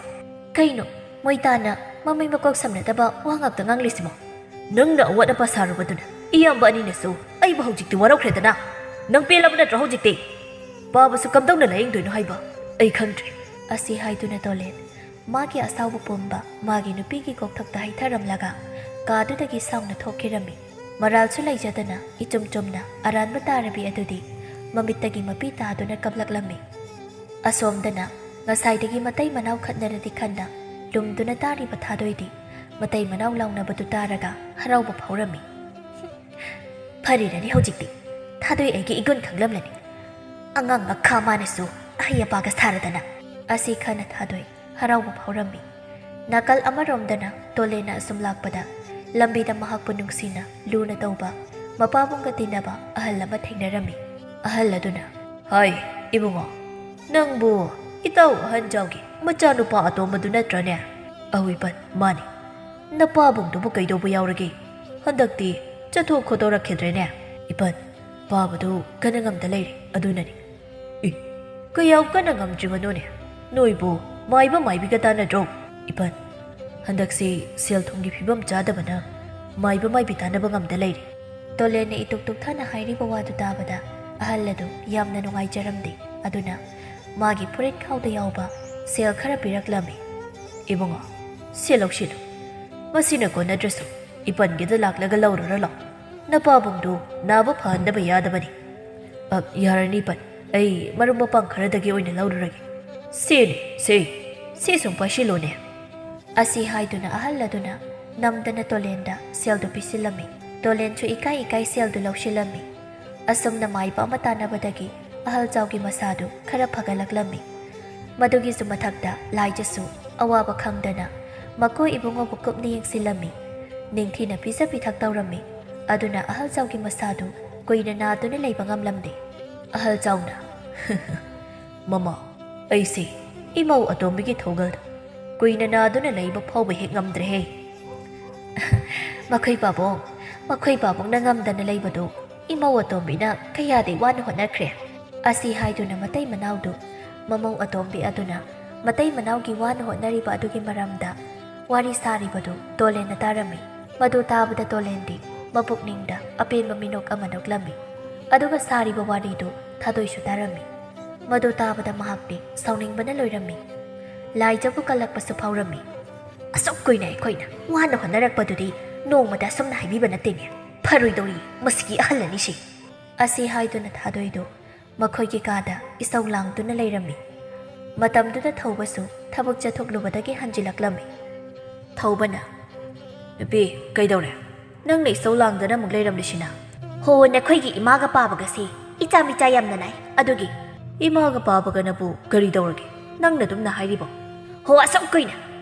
"ꯀꯩꯅꯣ, ꯃꯣꯏꯇꯥꯅ ꯃꯃꯩ ꯃꯀꯣꯛ ꯁꯝꯅꯗꯕ ꯋꯥ ꯉꯥꯛꯇ ꯉꯥꯡꯂꯤꯁꯤꯕꯣ?" "ꯅꯪꯅ ꯑꯋꯥꯠ ꯑꯄꯥ ꯁꯥꯔꯨꯕꯗꯨꯅ ꯏꯌꯥꯝꯕ ꯑꯅꯤꯅꯁꯨ ꯑꯩꯕꯨ ꯍꯧꯖꯤꯛꯇꯤ ꯋꯥꯔꯧꯈ꯭ꯔꯦꯗꯅ꯫ ꯅꯪ ꯄꯦꯜꯂꯕ ꯅꯠꯇ꯭ꯔꯣ ꯍꯧꯖꯤꯛꯇꯤ? ꯄꯥꯕꯁꯨ ꯀꯝꯗꯧꯅ ꯂꯥꯌꯦꯡꯗꯣꯏꯅꯣ ꯍꯥꯏꯕ ꯑꯩ ꯈꯪꯗ꯭ꯔꯦ꯫" ꯑꯁꯤ ꯍꯥꯏꯗꯨꯅ ꯇꯣꯂꯦꯟ ꯃꯥꯒꯤ ꯑꯁꯥꯎꯕ ꯄꯨꯝꯕ ꯃꯥꯒꯤ ꯅꯨꯄꯤꯒꯤ ꯀꯣꯛꯊꯛꯇ ꯍꯩꯊꯔꯝꯂꯒ ꯀꯥꯗꯨꯗꯒꯤ ꯁꯥꯎꯅ ꯊꯣꯛꯈꯤꯔꯝꯃꯤ꯫ ꯃꯔꯥꯜꯁꯨ ꯂꯩꯖꯗꯅ ꯏꯆꯨꯝ ꯆꯨꯝꯅ ꯑꯔꯥꯟꯕ ꯇꯥꯔꯕꯤ ꯑꯗꯨꯗꯤ ꯃꯃꯤꯠꯇꯒꯤ ꯃꯄꯤ ꯇꯥꯗꯨꯅ ꯀꯞꯂꯛꯂꯝꯃꯤ꯫ ꯑꯁꯣꯝꯗꯅ ꯉꯁꯥꯏꯗꯒꯤ ꯃꯇꯩ ꯃꯅꯥꯎ ꯈꯠꯅꯔꯗꯤ ꯈꯟꯅ ꯂꯨꯝꯗꯨꯅ ꯇꯥꯔꯤꯕ ꯊꯥꯗꯣꯏꯗꯤ ꯃꯇꯩ ꯃꯅꯥꯎ ꯂꯥꯎꯅꯕꯗꯨ ꯇꯥꯔꯒ ꯍꯔꯥꯎꯕ ꯐꯥꯎꯔꯝꯃꯤ꯫ "ꯐꯔꯤꯔꯅꯤ ꯍꯧꯖꯤꯛꯇꯤ꯫ ꯊꯥꯗꯣꯏ ꯑꯩꯒꯤ ꯏꯒꯨꯟ ꯈꯪꯂꯝꯂꯅꯤ꯫ ꯑꯉꯥꯡ ꯃꯈꯥ ꯃꯥꯅꯁꯨ ꯑꯍꯩ ꯑꯄꯥꯒ ꯁꯥꯔꯗꯅ꯫" ꯑꯁꯤ ꯈꯟꯅ ꯊꯥꯗꯣꯏ ꯍꯔꯥꯎꯕ ꯐꯥꯎꯔꯝꯃꯤ꯫ ꯅꯥꯀꯜ ꯑꯃꯔꯣꯝꯗꯅ ꯇꯣꯂꯦꯟꯅ ꯑꯁꯨꯝ ꯂꯥꯛꯄꯗ ꯂꯝꯕꯤꯗ ꯃꯍꯥꯛꯄꯨ ꯅꯨꯡꯁꯤꯅ ꯂꯨꯅ ꯇꯧꯕ ꯃꯄꯥꯕꯨꯡꯒ ꯇꯤꯟꯅꯕ ꯑꯍꯜ ꯑꯃ ꯊꯦꯡꯅꯔꯝꯃꯤ꯫ ꯑꯍꯜ ꯑꯗꯨꯅ, "ꯍꯥꯏ, ꯏꯕꯨꯡꯉꯣ, ꯅꯪꯕꯨ ꯏꯇꯥꯎ ꯑꯍꯟꯖꯥꯎꯒꯤ ꯃꯆꯥꯅꯨꯄꯥ ꯑꯇꯣꯝꯕꯗꯨ ꯅꯠꯇ꯭ꯔꯅꯦ?" "ꯑꯧ ꯏꯄꯟ, ꯃꯥꯅꯤ꯫ ꯅꯄꯥꯕꯨꯡꯗꯨꯕꯨ ꯀꯩꯗꯧꯕ ꯌꯥꯎꯔꯒꯦ? ꯍꯟꯗꯛꯇꯤ ꯆꯠꯊꯣꯛ ꯈꯣꯠꯇꯣꯔꯛꯈꯤꯗ꯭ꯔꯦꯅꯦ?" "ꯏꯄꯟ, ꯄꯥꯕꯗꯨ ꯀꯟꯅ ꯉꯝꯗ ꯂꯩꯔꯦ, ꯑꯗꯨꯅꯅꯤ꯫" "ꯏ, ꯀꯌꯥꯝ ꯀꯟꯅ ꯉꯝꯗ꯭ꯔꯤꯕꯅꯣꯅꯦ? ꯅꯣꯏꯕꯨ ꯃꯥꯏꯕ ꯃꯥꯏꯕꯤꯒ ꯇꯥꯟꯅꯗ꯭ꯔꯣ?" "ꯏꯄꯟ, ꯍꯟꯗꯛꯁꯤ ꯁꯦꯜ ꯊꯨꯝꯒꯤ ꯐꯤꯕꯝ ꯆꯥꯗꯕꯅ ꯃꯥꯏꯕ ꯃꯥꯏꯕꯤ ꯇꯥꯟꯅꯕ ꯉꯝꯗ ꯂꯩꯔꯦ꯫" ꯇꯣꯂꯦꯟꯅ ꯏꯇꯨꯛ ꯇꯨꯛꯊꯅ ꯍꯥꯏꯔꯤꯕ ꯋꯥꯗꯨ ꯇꯥꯕꯗ ꯑꯍꯜ ꯑꯗꯨ ꯌꯥꯝꯅ ꯅꯨꯡꯉꯥꯏꯖꯔꯝꯗꯦ꯫ ꯑꯗꯨꯅ ꯃꯥꯒꯤ ꯐꯨꯔꯤꯠ ꯈꯥꯎꯗ ꯌꯥꯎꯕ ꯁꯦꯜ ꯈꯔ ꯄꯤꯔꯛꯂꯝꯃꯤ꯫ "ꯏꯕꯨꯡꯉꯣ, ꯁꯤ ꯂꯧꯁꯤꯜꯂꯨ꯫ ꯃꯁꯤꯅ ꯀꯣꯟꯅꯗ꯭ꯔꯁꯨ ꯏꯄꯟꯒꯤꯗ ꯂꯥꯛꯂꯒ ꯂꯧꯔꯨꯔꯣ ꯂꯥꯎ꯫ ꯅꯄꯥꯕꯨꯡꯗꯨ ꯅꯥꯕ ꯐꯍꯟꯗꯕ ꯌꯥꯗꯕꯅꯤ꯫" "ꯑ, ꯌꯥꯔꯅꯤ ꯏꯄꯟ, ꯑꯩ ꯃꯔꯨꯞ ꯃꯄꯥꯡ ꯈꯔꯗꯒꯤ ꯑꯣꯏꯅ ꯂꯧꯔꯨꯔꯒꯦ꯫ ꯁꯦꯅꯦ, ꯁꯦ, ꯁꯤ ꯁꯨꯝ ꯄꯥꯏꯁꯤꯜꯂꯣꯅꯦ꯫" ꯑꯁꯤ ꯍꯥꯏꯗꯨꯅ ꯑꯍꯜ ꯑꯗꯨꯅ ꯅꯝꯗꯅ ꯇꯣꯂꯦꯟꯗ ꯁꯦꯜꯗꯨ ꯄꯤꯁꯤꯜꯂꯝꯃꯤ꯫ ꯇꯣꯂꯦꯟꯁꯨ ꯏꯀꯥꯏ ꯏꯀꯥꯏ ꯁꯦꯜꯗꯨ ꯂꯧꯁꯤꯜꯂꯝꯃꯤ꯫ ꯑꯁꯨꯝꯅ ꯃꯥꯏꯕ ꯑꯃ ꯇꯥꯟꯅꯕꯗꯒꯤ ꯑꯍꯜ ꯆꯥꯎꯒꯤ ꯃꯁꯥꯗꯨ ꯈꯔ ꯐꯒꯠꯂꯛꯂꯝꯃꯤ꯫ ꯃꯗꯨꯒꯤꯁꯨ ꯃꯊꯛꯇ ꯂꯥꯏꯖꯁꯨ ꯑꯋꯥꯕ ꯈꯪꯗꯅ ꯃꯀꯣꯏ ꯏꯕꯨꯡꯉꯣꯕꯨ ꯀꯨꯞꯅ ꯌꯦꯡꯁꯤꯜꯂꯝꯃꯤ꯫ ꯅꯤꯡꯊꯤꯅ ꯄꯤꯖ ꯄꯤꯊꯛ ꯇꯧꯔꯝꯃꯤ꯫ ꯑꯗꯨꯅ ꯑꯍꯜ ꯆꯥꯎꯒꯤ ꯃꯁꯥꯗꯨ ꯀꯨꯏꯅ ꯅꯥꯗꯨꯅ ꯂꯩꯕ ꯉꯝꯂꯝꯗꯦ꯫ ꯑꯍꯜ ꯆꯥꯎꯅ, "ꯃꯃꯥ, ꯑꯩꯁꯦ ꯏꯃꯧ ꯑꯇꯣꯝꯕꯤꯒꯤ ꯊꯧꯒꯜꯗ ꯀꯨꯏꯅ ꯅꯥꯗꯨꯅ ꯂꯩꯕ ꯐꯥꯎꯕ ꯍꯦꯛ ꯉꯝꯗ꯭ꯔꯦꯍꯦ꯫" "ꯃꯈꯣꯏ ꯄꯥꯕꯨꯡ, ꯃꯈꯣꯏ ꯄꯥꯕꯨꯡꯅ ꯉꯝꯗꯅ ꯂꯩꯕꯗꯨ ꯏꯃꯧ ꯑꯇꯣꯝꯕꯤꯅ ꯀꯌꯥꯗꯤ ꯋꯥꯅ ꯍꯣꯠꯅꯈ꯭ꯔꯦ꯫" ꯑꯁꯤ ꯍꯥꯏꯗꯨꯅ ꯃꯇꯩ ꯃꯅꯥꯎꯗꯨ, ꯃꯃꯧ ꯑꯇꯣꯝꯕꯤ ꯑꯗꯨꯅ ꯃꯇꯩ ꯃꯅꯥꯎꯒꯤ ꯋꯥꯅ ꯍꯣꯠꯅꯔꯤꯕ ꯑꯗꯨꯒꯤ ꯃꯔꯝꯗ ꯋꯥꯔꯤ ꯁꯥꯔꯤꯕꯗꯨ ꯇꯣꯂꯦꯟꯅ ꯇꯥꯔꯝꯃꯤ꯫ ꯃꯗꯨ ꯇꯥꯕꯗ ꯇꯣꯂꯦꯟꯗꯤ ꯃꯄꯨꯛꯅꯤꯡꯗ ꯑꯄꯦꯟꯕ ꯃꯤꯅꯣꯛ ꯑꯃ ꯅꯣꯛꯂꯝꯃꯤ꯫ ꯑꯗꯨꯒ ꯁꯥꯔꯤꯕ ꯋꯥꯔꯤꯗꯨ ꯊꯥꯗꯣꯏꯁꯨ ꯇꯥꯔꯝꯃꯤ꯫ ꯃꯗꯨ ꯇꯥꯕꯗ ꯃꯍꯥꯛꯇꯤ ꯁꯥꯎꯅꯤꯡꯕꯅ ꯂꯣꯏꯔꯝꯃꯤ꯫ ꯂꯥꯏꯖꯕꯨ ꯀꯜꯂꯛꯄꯁꯨ ꯐꯥꯎꯔꯝꯃꯤ꯫ "ꯑꯁꯨꯛ ꯀꯨꯏꯅ ꯑꯩꯈꯣꯏꯅ ꯋꯥꯅ ꯍꯣꯠꯅꯔꯛꯄꯗꯨꯗꯤ ꯅꯣꯡꯃꯗ ꯑꯁꯨꯝꯅ ꯍꯥꯏꯕꯤꯕ ꯅꯠꯇꯦꯅꯦ꯫ ꯐꯔꯣꯏꯗꯧꯔꯤ ꯃꯁꯤꯒꯤ ꯑꯍꯜ ꯑꯅꯤꯁꯤ꯫" ꯑꯁꯤ ꯍꯥꯏꯗꯨꯅ ꯊꯥꯗꯣꯏꯗꯨ ꯃꯈꯣꯏꯒꯤ ꯀꯥꯗ ꯏꯁꯧ ꯂꯥꯡꯗꯨꯅ ꯂꯩꯔꯝꯃꯤ꯫ ꯃꯇꯝꯗꯨꯗ ꯊꯧꯕꯁꯨ ꯊꯕꯛ ꯆꯠꯊꯣꯛꯂꯨꯕꯗꯒꯤ ꯍꯟꯖꯤꯜꯂꯛꯂꯝꯃꯤ꯫ ꯊꯧꯕꯅ, "ꯅꯨꯄꯤ, ꯀꯩꯗꯧꯔꯦ? ꯅꯪꯅ ꯏꯁꯧ ꯂꯥꯡꯗꯅ ꯑꯃꯨꯛ ꯂꯩꯔꯝꯂꯤꯁꯤꯅ?" "ꯍꯣ, ꯅꯈꯣꯏꯒꯤ ꯏꯃꯥꯒ ꯄꯥꯕꯒꯁꯤ ꯏꯆꯥ ꯃꯤꯆꯥ ꯌꯥꯝꯅ ꯅꯥꯏ, ꯑꯗꯨꯒꯤ꯫" "ꯏꯃꯥꯒ ꯄꯥꯕꯒꯅꯕꯨ ꯀꯔꯤ ꯇꯧꯔꯒꯦ? ꯅꯪꯅ ꯑꯗꯨꯝꯅ ꯍꯥꯏꯔꯤꯕꯣ?" "ꯍꯣ, ꯑꯁꯨꯛ ꯀꯨꯏꯅ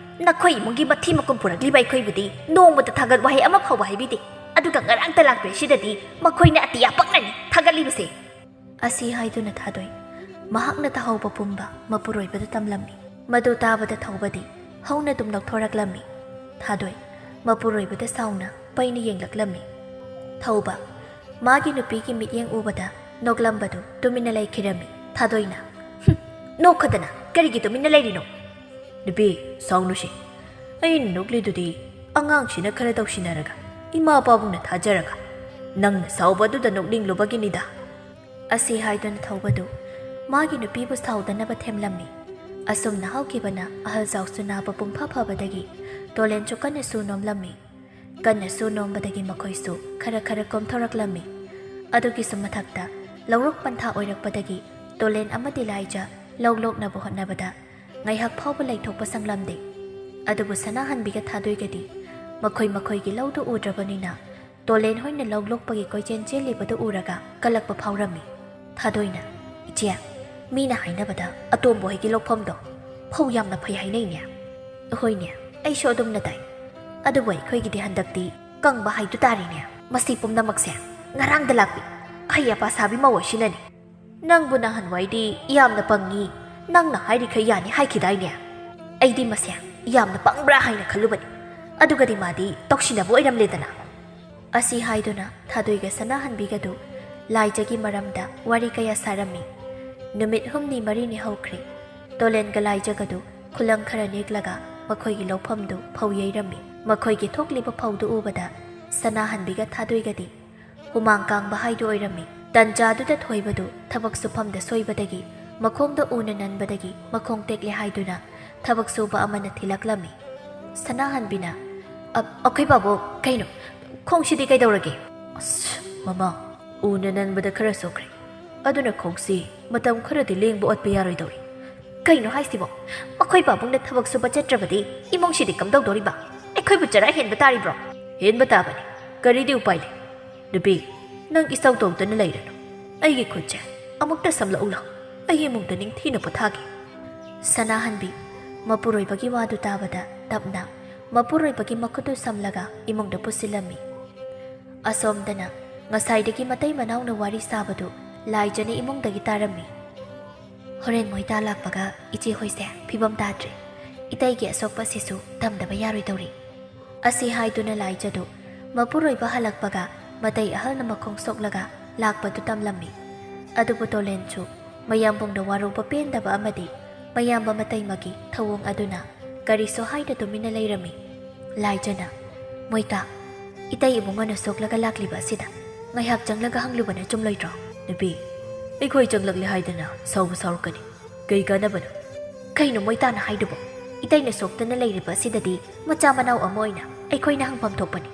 ꯅꯈꯣꯏ ꯏꯃꯨꯡꯒꯤ ꯃꯊꯤ ꯃꯀꯨꯝ ꯄꯨꯔꯛꯂꯤꯕ ꯑꯩꯈꯣꯏꯕꯨꯗꯤ ꯅꯣꯡꯃꯇ ꯊꯥꯒꯠ ꯋꯥꯍꯩ ꯑꯃ ꯐꯥꯎꯕ ꯍꯥꯏꯕꯤꯗꯦ꯫ ꯑꯗꯨꯒ ꯉꯔꯥꯡꯇ ꯂꯥꯛꯄꯤ ꯑꯁꯤꯗꯗꯤ ꯃꯈꯣꯏꯅ ꯑꯇꯤꯌꯥ ꯄꯛꯅꯅꯤ ꯊꯥꯒꯠꯂꯤꯕꯁꯦ꯫" ꯑꯁꯤ ꯍꯥꯏꯗꯨꯅ ꯊꯥꯗꯣꯏ ꯃꯍꯥꯛꯅ ꯇꯥꯍꯧꯕ ꯄꯨꯝꯕ ꯃꯄꯨꯔꯣꯏꯕꯗ ꯇꯝꯂꯝꯃꯤ꯫ ꯃꯗꯨ ꯇꯥꯕꯗ ꯊꯧꯕꯗꯤ ꯍꯧꯅ ꯑꯗꯨꯝ ꯅꯣꯛꯊꯣꯔꯛꯂꯝꯃꯤ꯫ ꯊꯥꯗꯣꯏ ꯃꯄꯨꯔꯣꯏꯕꯗ ꯁꯥꯎꯅ ꯄꯩꯅ ꯌꯦꯡꯂꯛꯂꯝꯃꯤ꯫ ꯊꯧꯕ ꯃꯥꯒꯤ ꯅꯨꯄꯤꯒꯤ ꯃꯤꯠꯌꯦꯡ ꯎꯕꯗ ꯅꯣꯛꯂꯝꯕꯗꯨ ꯇꯨꯃꯤꯟꯅ ꯂꯩꯈꯤꯔꯝꯃꯤ꯫ ꯊꯥꯗꯣꯏꯅ, "ꯍꯨꯝ, ꯅꯣꯛꯈꯗꯅ ꯀꯔꯤꯒꯤ ꯇꯨꯃꯤꯟꯅ ꯂꯩꯔꯤꯅꯣ?" "ꯅꯨꯄꯤ, ꯁꯥꯎꯅꯨꯁꯦ꯫ ꯑꯩꯅ ꯅꯣꯛꯂꯤꯗꯨꯗꯤ ꯑꯉꯥꯡꯁꯤꯅ ꯈꯔ ꯇꯧꯁꯤꯟꯅꯔꯒ ꯏꯃꯥ ꯄꯥꯕꯨꯡꯅ ꯊꯥꯖꯔꯒ ꯅꯪꯅ ꯁꯥꯎꯕꯗꯨꯗ ꯅꯣꯛꯅꯤꯡꯂꯨꯕꯒꯤꯅꯤꯗ꯫" ꯑꯁꯤ ꯍꯥꯏꯗꯨꯅ ꯊꯧꯕꯗꯨ ꯃꯥꯒꯤ ꯅꯨꯄꯤꯕꯨ ꯁꯥꯎꯗꯅꯕ ꯊꯦꯝꯂꯝꯃꯤ꯫ ꯑꯁꯨꯝꯅ ꯍꯧꯈꯤꯕꯅ ꯑꯍꯜ ꯖꯥꯎꯁꯨ ꯅꯥꯕ ꯄꯨꯡꯐ ꯐꯕꯗꯒꯤ ꯇꯣꯂꯦꯟꯁꯨ ꯀꯟꯅꯁꯨ ꯅꯣꯝꯂꯝꯃꯤ꯫ ꯀꯟꯅꯁꯨ ꯅꯣꯝꯕꯗꯒꯤ ꯃꯈꯣꯏꯁꯨ ꯈꯔ ꯈꯔ ꯀꯣꯝꯊꯣꯔꯛꯂꯝꯃꯤ꯫ ꯑꯗꯨꯒꯤꯁꯨ ꯃꯊꯛꯇ ꯂꯧꯔꯣꯛ ꯄꯟꯊꯥ ꯑꯣꯏꯔꯛꯄꯗꯒꯤ ꯇꯣꯂꯦꯟ ꯑꯃꯗꯤ ꯂꯥꯏꯖ ꯂꯧ ꯂꯣꯛꯅꯕ ꯍꯣꯠꯅꯕꯗ ꯉꯥꯏꯍꯥꯛ ꯐꯥꯎꯕ ꯂꯩꯊꯣꯛꯄ ꯁꯪꯂꯝꯗꯦ꯫ ꯑꯗꯨꯕꯨ ꯁꯅꯥꯍꯟꯕꯤꯒ ꯊꯥꯗꯣꯏꯒꯗꯤ ꯃꯈꯣꯏ ꯃꯈꯣꯏꯒꯤ ꯂꯧꯗꯨ ꯎꯗ꯭ꯔꯕꯅꯤꯅ ꯇꯣꯂꯦꯟ ꯍꯣꯏꯅ ꯂꯧ ꯂꯣꯛꯄꯒꯤ ꯀꯣꯏꯆꯦꯟ ꯆꯦꯜꯂꯤꯕꯗꯨ ꯎꯔꯒ ꯀꯜꯂꯛꯄ ꯐꯥꯎꯔꯝꯃꯤ꯫ ꯊꯥꯗꯣꯏꯅ, "ꯏꯆꯦ, ꯃꯤꯅ ꯍꯥꯏꯅꯕꯗ ꯑꯇꯣꯝꯕ ꯍꯣꯏꯒꯤ ꯂꯧꯐꯝꯗꯣ ꯐꯧ ꯌꯥꯝꯅ ꯐꯩ ꯍꯥꯏꯅꯩꯅꯦ꯫" "ꯍꯣꯏꯅꯦ, ꯑꯩꯁꯨ ꯑꯗꯨꯝꯅ ꯇꯥꯏ꯫ ꯑꯗꯨꯕꯨ ꯑꯩꯈꯣꯏꯒꯤꯗꯤ ꯍꯟꯗꯛꯇꯤ ꯀꯪꯕ ꯍꯥꯏꯗꯨ ꯇꯥꯔꯦꯅꯦ꯫ ꯃꯁꯤ ꯄꯨꯝꯅꯃꯛꯁꯦ ꯉꯔꯥꯡꯗ ꯂꯥꯛꯄꯤ ꯑꯍꯩ ꯑꯄꯥ ꯁꯥꯕꯤ ꯃꯧ ꯑꯁꯤꯅꯅꯤ꯫" "ꯅꯪꯕꯨ ꯅꯍꯥꯟꯋꯥꯏꯗꯤ ꯌꯥꯝꯅ ꯄꯪꯉꯤ, ꯅꯪꯅ ꯍꯥꯏꯔꯤꯈꯩ ꯌꯥꯅꯤ ꯍꯥꯏꯈꯤꯗꯥꯏꯅꯦ? ꯑꯩꯗꯤ ꯃꯁꯦ ꯌꯥꯝꯅ ꯄꯪꯕ꯭ꯔꯥ ꯍꯥꯏꯅ ꯈꯜꯂꯨꯕꯅꯤ, ꯑꯗꯨꯒꯗꯤ ꯃꯥꯗꯤ ꯇꯧꯁꯤꯟꯅꯕ ꯑꯣꯏꯔꯝꯂꯦꯗꯅ"꯫ ꯑꯁꯤ ꯍꯥꯏꯗꯨꯅ ꯊꯥꯗꯣꯏꯒ ꯁꯅꯥꯍꯟꯕꯤꯒꯗꯨ ꯂꯥꯏꯖꯒꯤ ꯃꯔꯝꯗ ꯋꯥꯔꯤ ꯀꯌꯥ ꯁꯥꯔꯝꯃꯤ꯫ ꯅꯨꯃꯤꯠ ꯍꯨꯝꯅꯤ ꯃꯔꯤꯅꯤ ꯍꯧꯈ꯭ꯔꯦ꯫ ꯇꯣꯂꯦꯟꯒ ꯂꯥꯏꯖꯒꯗꯨ ꯈꯨꯂꯪ ꯈꯔ ꯅꯦꯛꯂꯒ ꯃꯈꯣꯏꯒꯤ ꯂꯧꯐꯝꯗꯨ ꯐꯧ ꯌꯩꯔꯝꯃꯤ꯫ ꯃꯈꯣꯏꯒꯤ ꯊꯣꯛꯂꯤꯕ ꯐꯧꯗꯨ ꯎꯕꯗ ꯁꯅꯥꯍꯟꯕꯤꯒ ꯊꯥꯗꯣꯏꯒꯗꯤ ꯍꯨꯃꯥꯡ ꯀꯥꯡꯕ ꯍꯥꯏꯗꯨ ꯑꯣꯏꯔꯝꯃꯤ꯫ ꯇꯟꯖꯥꯗꯨꯗ ꯊꯣꯏꯕꯗꯨ ꯊꯕꯛ ꯁꯨꯐꯝꯗ ꯁꯣꯏꯕꯗꯒꯤ ꯃꯈꯣꯡꯗ ꯎꯅ ꯅꯟꯕꯗꯒꯤ ꯃꯈꯣꯡ ꯇꯦꯛꯂꯦ ꯍꯥꯏꯗꯨꯅ ꯊꯕꯛ ꯁꯨꯕ ꯑꯃꯅ ꯊꯤꯜꯂꯛꯂꯝꯃꯤ꯫ ꯁꯅꯥꯍꯟꯕꯤꯅ, "ꯑ-, ꯑꯩꯈꯣꯏ ꯄꯥꯕꯨꯡ, ꯀꯩꯅꯣ, ꯈꯣꯡꯁꯤꯗꯤ ꯀꯩꯗꯧꯔꯒꯦ?" "ꯑꯁ, ꯃꯃꯥ, ꯎꯅ ꯅꯟꯕꯗ ꯈꯔ ꯁꯣꯛꯈ꯭ꯔꯦ꯫ ꯑꯗꯨꯅ ꯈꯣꯡꯁꯤ ꯃꯇꯝ ꯈꯔꯗꯤ ꯂꯦꯡꯕ ꯑꯣꯠꯄ ꯌꯥꯔꯣꯏꯗꯧꯔꯤ"꯫ "ꯀꯩꯅꯣ ꯍꯥꯏꯁꯤꯕꯣ? ꯑꯩꯈꯣꯏ ꯄꯥꯕꯨꯡꯅ ꯊꯕꯛ ꯁꯨꯕ ꯆꯠꯇ꯭ꯔꯕꯗꯤ ꯏꯃꯨꯡꯁꯤꯗꯤ ꯀꯝꯗꯧꯗꯣꯔꯤꯕ? ꯑꯩꯈꯣꯏꯕꯨ ꯆꯔꯥ ꯍꯦꯟꯕ ꯇꯥꯔꯤꯕ꯭ꯔꯣ?" "ꯍꯦꯟꯕ ꯇꯥꯕꯅꯤ, ꯀꯔꯤꯗꯤ ꯎꯄꯥꯏ ꯂꯩ? ꯅꯨꯄꯤ, ꯅꯪ ꯏꯁꯧ ꯇꯧꯗꯅ ꯂꯩꯔꯅꯨ꯫ ꯑꯩꯒꯤ ꯈꯨꯠꯁꯦ ꯑꯃꯨꯛꯇ ꯁꯝꯂꯛꯎ ꯂꯥꯎ, ꯑꯩ ꯏꯃꯨꯡꯗ ꯅꯤꯡꯊꯤꯅ ꯄꯣꯊꯥꯒꯦ"꯫ ꯁꯅꯥꯍꯟꯕꯤ ꯃꯄꯨꯔꯣꯏꯕꯒꯤ ꯋꯥꯗꯨ ꯇꯥꯕꯗ ꯇꯞꯅ ꯃꯄꯨꯔꯣꯏꯕꯒꯤ ꯃꯈꯨꯠꯇꯨ ꯁꯝꯂꯒ ꯏꯃꯨꯡꯗ ꯄꯨꯁꯤꯜꯂꯝꯃꯤ꯫ ꯑꯁꯣꯝꯗꯅ ꯉꯁꯥꯏꯗꯒꯤ ꯃꯇꯩ ꯃꯅꯥꯎꯅ ꯋꯥꯔꯤ ꯁꯥꯕꯗꯨ ꯂꯥꯏꯖꯅ ꯏꯃꯨꯡꯗꯒꯤ ꯇꯥꯔꯝꯃꯤ꯫ "ꯍꯣꯔꯦꯟ ꯃꯣꯏꯇꯥ ꯂꯥꯛꯄꯒ ꯏꯆꯦ ꯍꯣꯏꯁꯦ ꯐꯤꯕꯝ ꯇꯥꯗ꯭ꯔꯦ꯫ ꯏꯇꯩꯒꯤ ꯑꯁꯣꯛꯄꯁꯤꯁꯨ ꯇꯝꯗꯕ ꯌꯥꯔꯣꯏꯗꯧꯔꯤ"꯫ ꯑꯁꯤ ꯍꯥꯏꯗꯨꯅ ꯂꯥꯏꯖꯗꯨ ꯃꯄꯨꯔꯣꯏꯕ ꯍꯜꯂꯛꯄꯒ ꯃꯇꯩ ꯑꯍꯜꯅ ꯃꯈꯣꯡ ꯁꯣꯛꯂꯒ ꯂꯥꯛꯄꯗꯨ ꯇꯝꯂꯝꯃꯤ꯫ ꯑꯗꯨꯕꯨ ꯇꯣꯂꯦꯟꯁꯨ ꯃꯌꯥꯝꯕꯨꯡꯗ ꯋꯥꯔꯧꯕ ꯄꯦꯟꯗꯕ ꯑꯃꯗꯤ ꯃꯌꯥꯝꯕ ꯃꯇꯩꯃꯒꯤ ꯊꯧꯑꯣꯡ ꯑꯗꯨꯅ ꯀꯔꯤꯁꯨ ꯍꯥꯏꯗ ꯇꯨꯃꯤꯟꯅ ꯂꯩꯔꯝꯃꯤ꯫ ꯂꯥꯏꯖꯅ, "ꯃꯣꯏꯇꯥ, ꯏꯇꯩ ꯏꯕꯨꯡꯉꯣꯅ ꯁꯣꯛꯂꯒ ꯂꯥꯛꯂꯤꯕ ꯑꯁꯤꯗ ꯉꯥꯏꯍꯥꯛ ꯆꯪꯂꯒ ꯍꯪꯂꯨꯕꯅ ꯆꯨꯝꯂꯣꯏꯗ꯭ꯔꯣ?" "ꯅꯨꯄꯤ, ꯑꯩꯈꯣꯏ ꯆꯪꯂꯛꯂꯦ ꯍꯥꯏꯗꯅ ꯁꯥꯎꯕ ꯁꯥꯎꯔꯛꯀꯅꯤ꯫ ꯀꯩ ꯀꯥꯟꯅꯕꯅꯣ?" "ꯀꯩꯅꯣ ꯃꯣꯏꯇꯥꯅ ꯍꯥꯏꯗꯨꯕꯣ? ꯏꯇꯩꯅ ꯁꯣꯛꯇꯅ ꯂꯩꯔꯤꯕ ꯑꯁꯤꯗꯗꯤ ꯃꯆꯥ ꯃꯅꯥꯎ ꯑꯃ ꯑꯣꯏꯅ ꯑꯩꯈꯣꯏꯅ ꯍꯪꯐꯝ ꯊꯣꯛꯄꯅꯤ꯫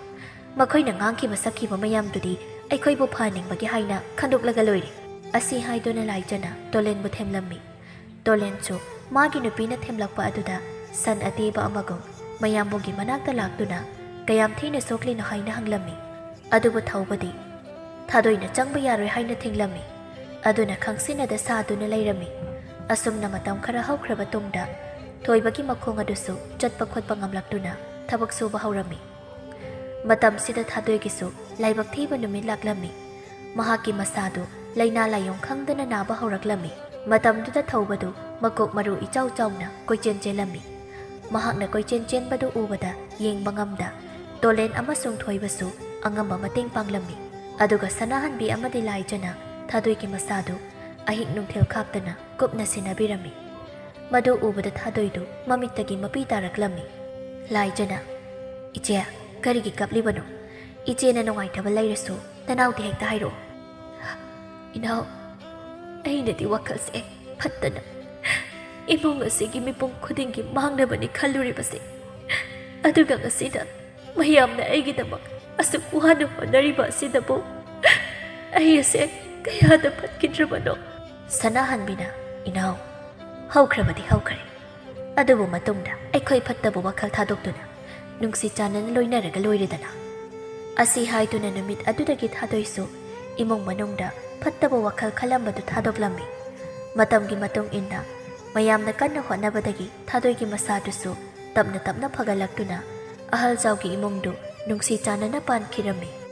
ꯃꯈꯣꯏꯅ ꯉꯥꯡꯈꯤꯕ ꯁꯛꯈꯤꯕ ꯃꯌꯥꯝꯗꯨꯗꯤ ꯑꯩꯈꯣꯏꯕꯨ ꯐꯍꯟꯅꯤꯡꯕꯒꯤ ꯍꯥꯏꯅ ꯈꯟꯗꯣꯛꯂꯒ ꯂꯣꯏꯔꯦ"꯫ ꯑꯁꯤ ꯍꯥꯏꯗꯨꯅ ꯂꯥꯏꯖꯅ ꯇꯣꯂꯦꯟꯕꯨ ꯊꯦꯝꯂꯝꯃꯤ꯫ ꯇꯣꯂꯦꯟꯁꯨ ꯃꯥꯒꯤ ꯅꯨꯄꯤꯅ ꯊꯦꯝꯂꯛꯄ ꯑꯗꯨꯗ ꯁꯟ ꯑꯇꯦꯕ ꯑꯃꯒꯨꯝ ꯃꯌꯥꯝꯕꯨꯡꯒꯤ ꯃꯅꯥꯛꯇ ꯂꯥꯛꯇꯨꯅ ꯀꯌꯥꯝ ꯊꯤꯅ ꯁꯣꯛꯂꯤꯅꯣ ꯍꯥꯏꯅ ꯍꯪꯂꯝꯃꯤ꯫ ꯑꯗꯨꯕꯨ ꯊꯧꯕꯗꯤ ꯊꯥꯗꯣꯏꯅ ꯆꯪꯕ ꯌꯥꯔꯣꯏ ꯍꯥꯏꯅ ꯊꯤꯡꯂꯝꯃꯤ꯫ ꯑꯗꯨꯅ ꯈꯪꯁꯤꯟꯅꯗ ꯁꯥꯗꯨꯅ ꯂꯩꯔꯝꯃꯤ꯫ ꯑꯁꯨꯝꯅ ꯃꯇꯝ ꯈꯔ ꯍꯧꯈ꯭ꯔꯕ ꯇꯨꯡꯗ ꯊꯣꯏꯕꯒꯤ ꯃꯈꯣꯡ ꯑꯗꯨꯁꯨ ꯆꯠꯄ ꯈꯣꯠꯄ ꯉꯝꯂꯛꯇꯨꯅ ꯊꯕꯛ ꯁꯨꯕ ꯍꯧꯔꯝꯃꯤ꯫ ꯃꯇꯝꯁꯤꯗ ꯊꯥꯗꯣꯏꯒꯤꯁꯨ ꯂꯥꯏꯕꯛ ꯊꯤꯕ ꯅꯨꯃꯤꯠ ꯂꯥꯛꯂꯝꯃꯤ꯫ ꯃꯍꯥꯛꯀꯤ ꯃꯁꯥꯗꯨ ꯂꯥꯏꯅꯥ ꯂꯥꯏꯌꯣꯡ ꯈꯪꯗꯅ ꯅꯥꯕ ꯍꯧꯔꯛꯂꯝꯃꯤ꯫ ꯃꯇꯝꯗꯨꯗ ꯊꯧꯕꯗꯨ ꯃꯀꯣꯛ ꯃꯔꯨ ꯏꯆꯥꯎ ꯆꯥꯎꯅ ꯀꯣꯏꯆꯦꯟ ꯆꯦꯜꯂꯝꯃꯤ꯫ ꯃꯍꯥꯛꯅ ꯀꯣꯏꯆꯦꯟ ꯆꯦꯟꯕꯗꯨ ꯎꯕꯗ ꯌꯦꯡꯕ ꯉꯝꯗ ꯇꯣꯂꯦꯟ ꯑꯃꯁꯨꯡ ꯊꯣꯏꯕꯁꯨ ꯑꯉꯝꯕ ꯃꯇꯦꯡ ꯄꯥꯡꯂꯝꯃꯤ꯫ ꯑꯗꯨꯒ ꯁꯅꯥꯍꯟꯕꯤ ꯑꯃꯗꯤ ꯂꯥꯏꯖꯅ ꯊꯥꯗꯣꯏꯒꯤ ꯃꯁꯥꯗꯨ ꯑꯍꯤꯡ ꯅꯨꯡꯊꯤꯜ ꯈꯥꯛꯇꯅ ꯀꯨꯞꯅ ꯁꯦꯟꯅꯕꯤꯔꯝꯃꯤ꯫ ꯃꯗꯨ ꯎꯕꯗ ꯊꯥꯗꯣꯏꯗꯨ ꯃꯃꯤꯠꯇꯒꯤ ꯃꯄꯤ ꯇꯥꯔꯛꯂꯝꯃꯤ꯫ ꯂꯥꯏꯖꯅ, "ꯏꯆꯦ, ꯀꯔꯤꯒꯤ ꯀꯞꯂꯤꯕꯅꯣ? ꯏꯆꯦꯅ ꯅꯨꯡꯉꯥꯏꯇꯕ ꯂꯩꯔꯁꯨ ꯅꯅꯥꯎꯗ ꯍꯦꯛꯇ ꯍꯥꯏꯔꯛꯑꯣ꯫" "ꯏꯅꯥꯎ, ꯑꯩꯅꯗꯤ ꯋꯥꯈꯜꯁꯦ ꯐꯠꯇꯅ ꯏꯃꯨꯡ ꯑꯁꯤꯒꯤ ꯃꯤꯄꯨꯝ ꯈꯨꯗꯤꯡꯒꯤ ꯃꯥꯡꯅꯕꯅꯤ ꯈꯜꯂꯨꯔꯤꯕꯁꯦ, ꯑꯗꯨꯒ ꯉꯁꯤꯗ ꯃꯌꯥꯝꯅ ꯑꯩꯒꯤꯗꯃꯛ ꯑꯁꯨꯛ ꯋꯥꯅ ꯍꯣꯠꯅꯔꯤꯕ ꯑꯁꯤꯗꯕꯨ ꯑꯩ ꯑꯁꯦ ꯀꯌꯥꯗ ꯐꯠꯈꯤꯗ꯭ꯔꯕꯅꯣ?" ꯁꯅꯥꯍꯟꯕꯤꯅ, "ꯏꯅꯥꯎ, ꯍꯧꯈ꯭ꯔꯕꯗꯤ ꯍꯧꯈ꯭ꯔꯦ꯫ ꯑꯗꯨꯕꯨ ꯃꯇꯨꯡꯗ ꯑꯩꯈꯣꯏ ꯐꯠꯇꯕ ꯋꯥꯈꯜ ꯊꯥꯗꯣꯛꯇꯨꯅ ꯅꯨꯡꯁꯤ ꯆꯥꯟꯅꯅ ꯂꯣꯏꯅꯔꯒ ꯂꯣꯏꯔꯦꯗꯅ꯫" ꯑꯁꯤ ꯍꯥꯏꯗꯨꯅ ꯅꯨꯃꯤꯠ ꯑꯗꯨꯗꯒꯤ ꯊꯥꯗꯣꯏꯁꯨ ꯏꯃꯨꯡ ꯃꯅꯨꯡꯗ ꯐꯠꯇꯕ ꯋꯥꯈꯜ ꯈꯜꯂꯝꯕꯗꯨ ꯊꯥꯗꯣꯛꯂꯝꯃꯤ꯫ ꯃꯇꯝꯒꯤ ꯃꯇꯨꯡ ꯏꯟꯅ ꯃꯌꯥꯝꯅ ꯀꯟꯅ ꯍꯣꯠꯅꯕꯗꯒꯤ ꯊꯥꯗꯣꯏꯒꯤ ꯃꯁꯥꯗꯨꯁꯨ ꯇꯞꯅ ꯇꯞꯅ ꯐꯒꯠꯂꯛꯇꯨꯅ ꯑꯍꯜ ꯖꯥꯎꯒꯤ ꯏꯃꯨꯡꯗꯨ ꯅꯨꯡꯁꯤ ꯆꯥꯟꯅꯅ ꯄꯥꯟꯈꯤꯔꯝꯃꯤ꯫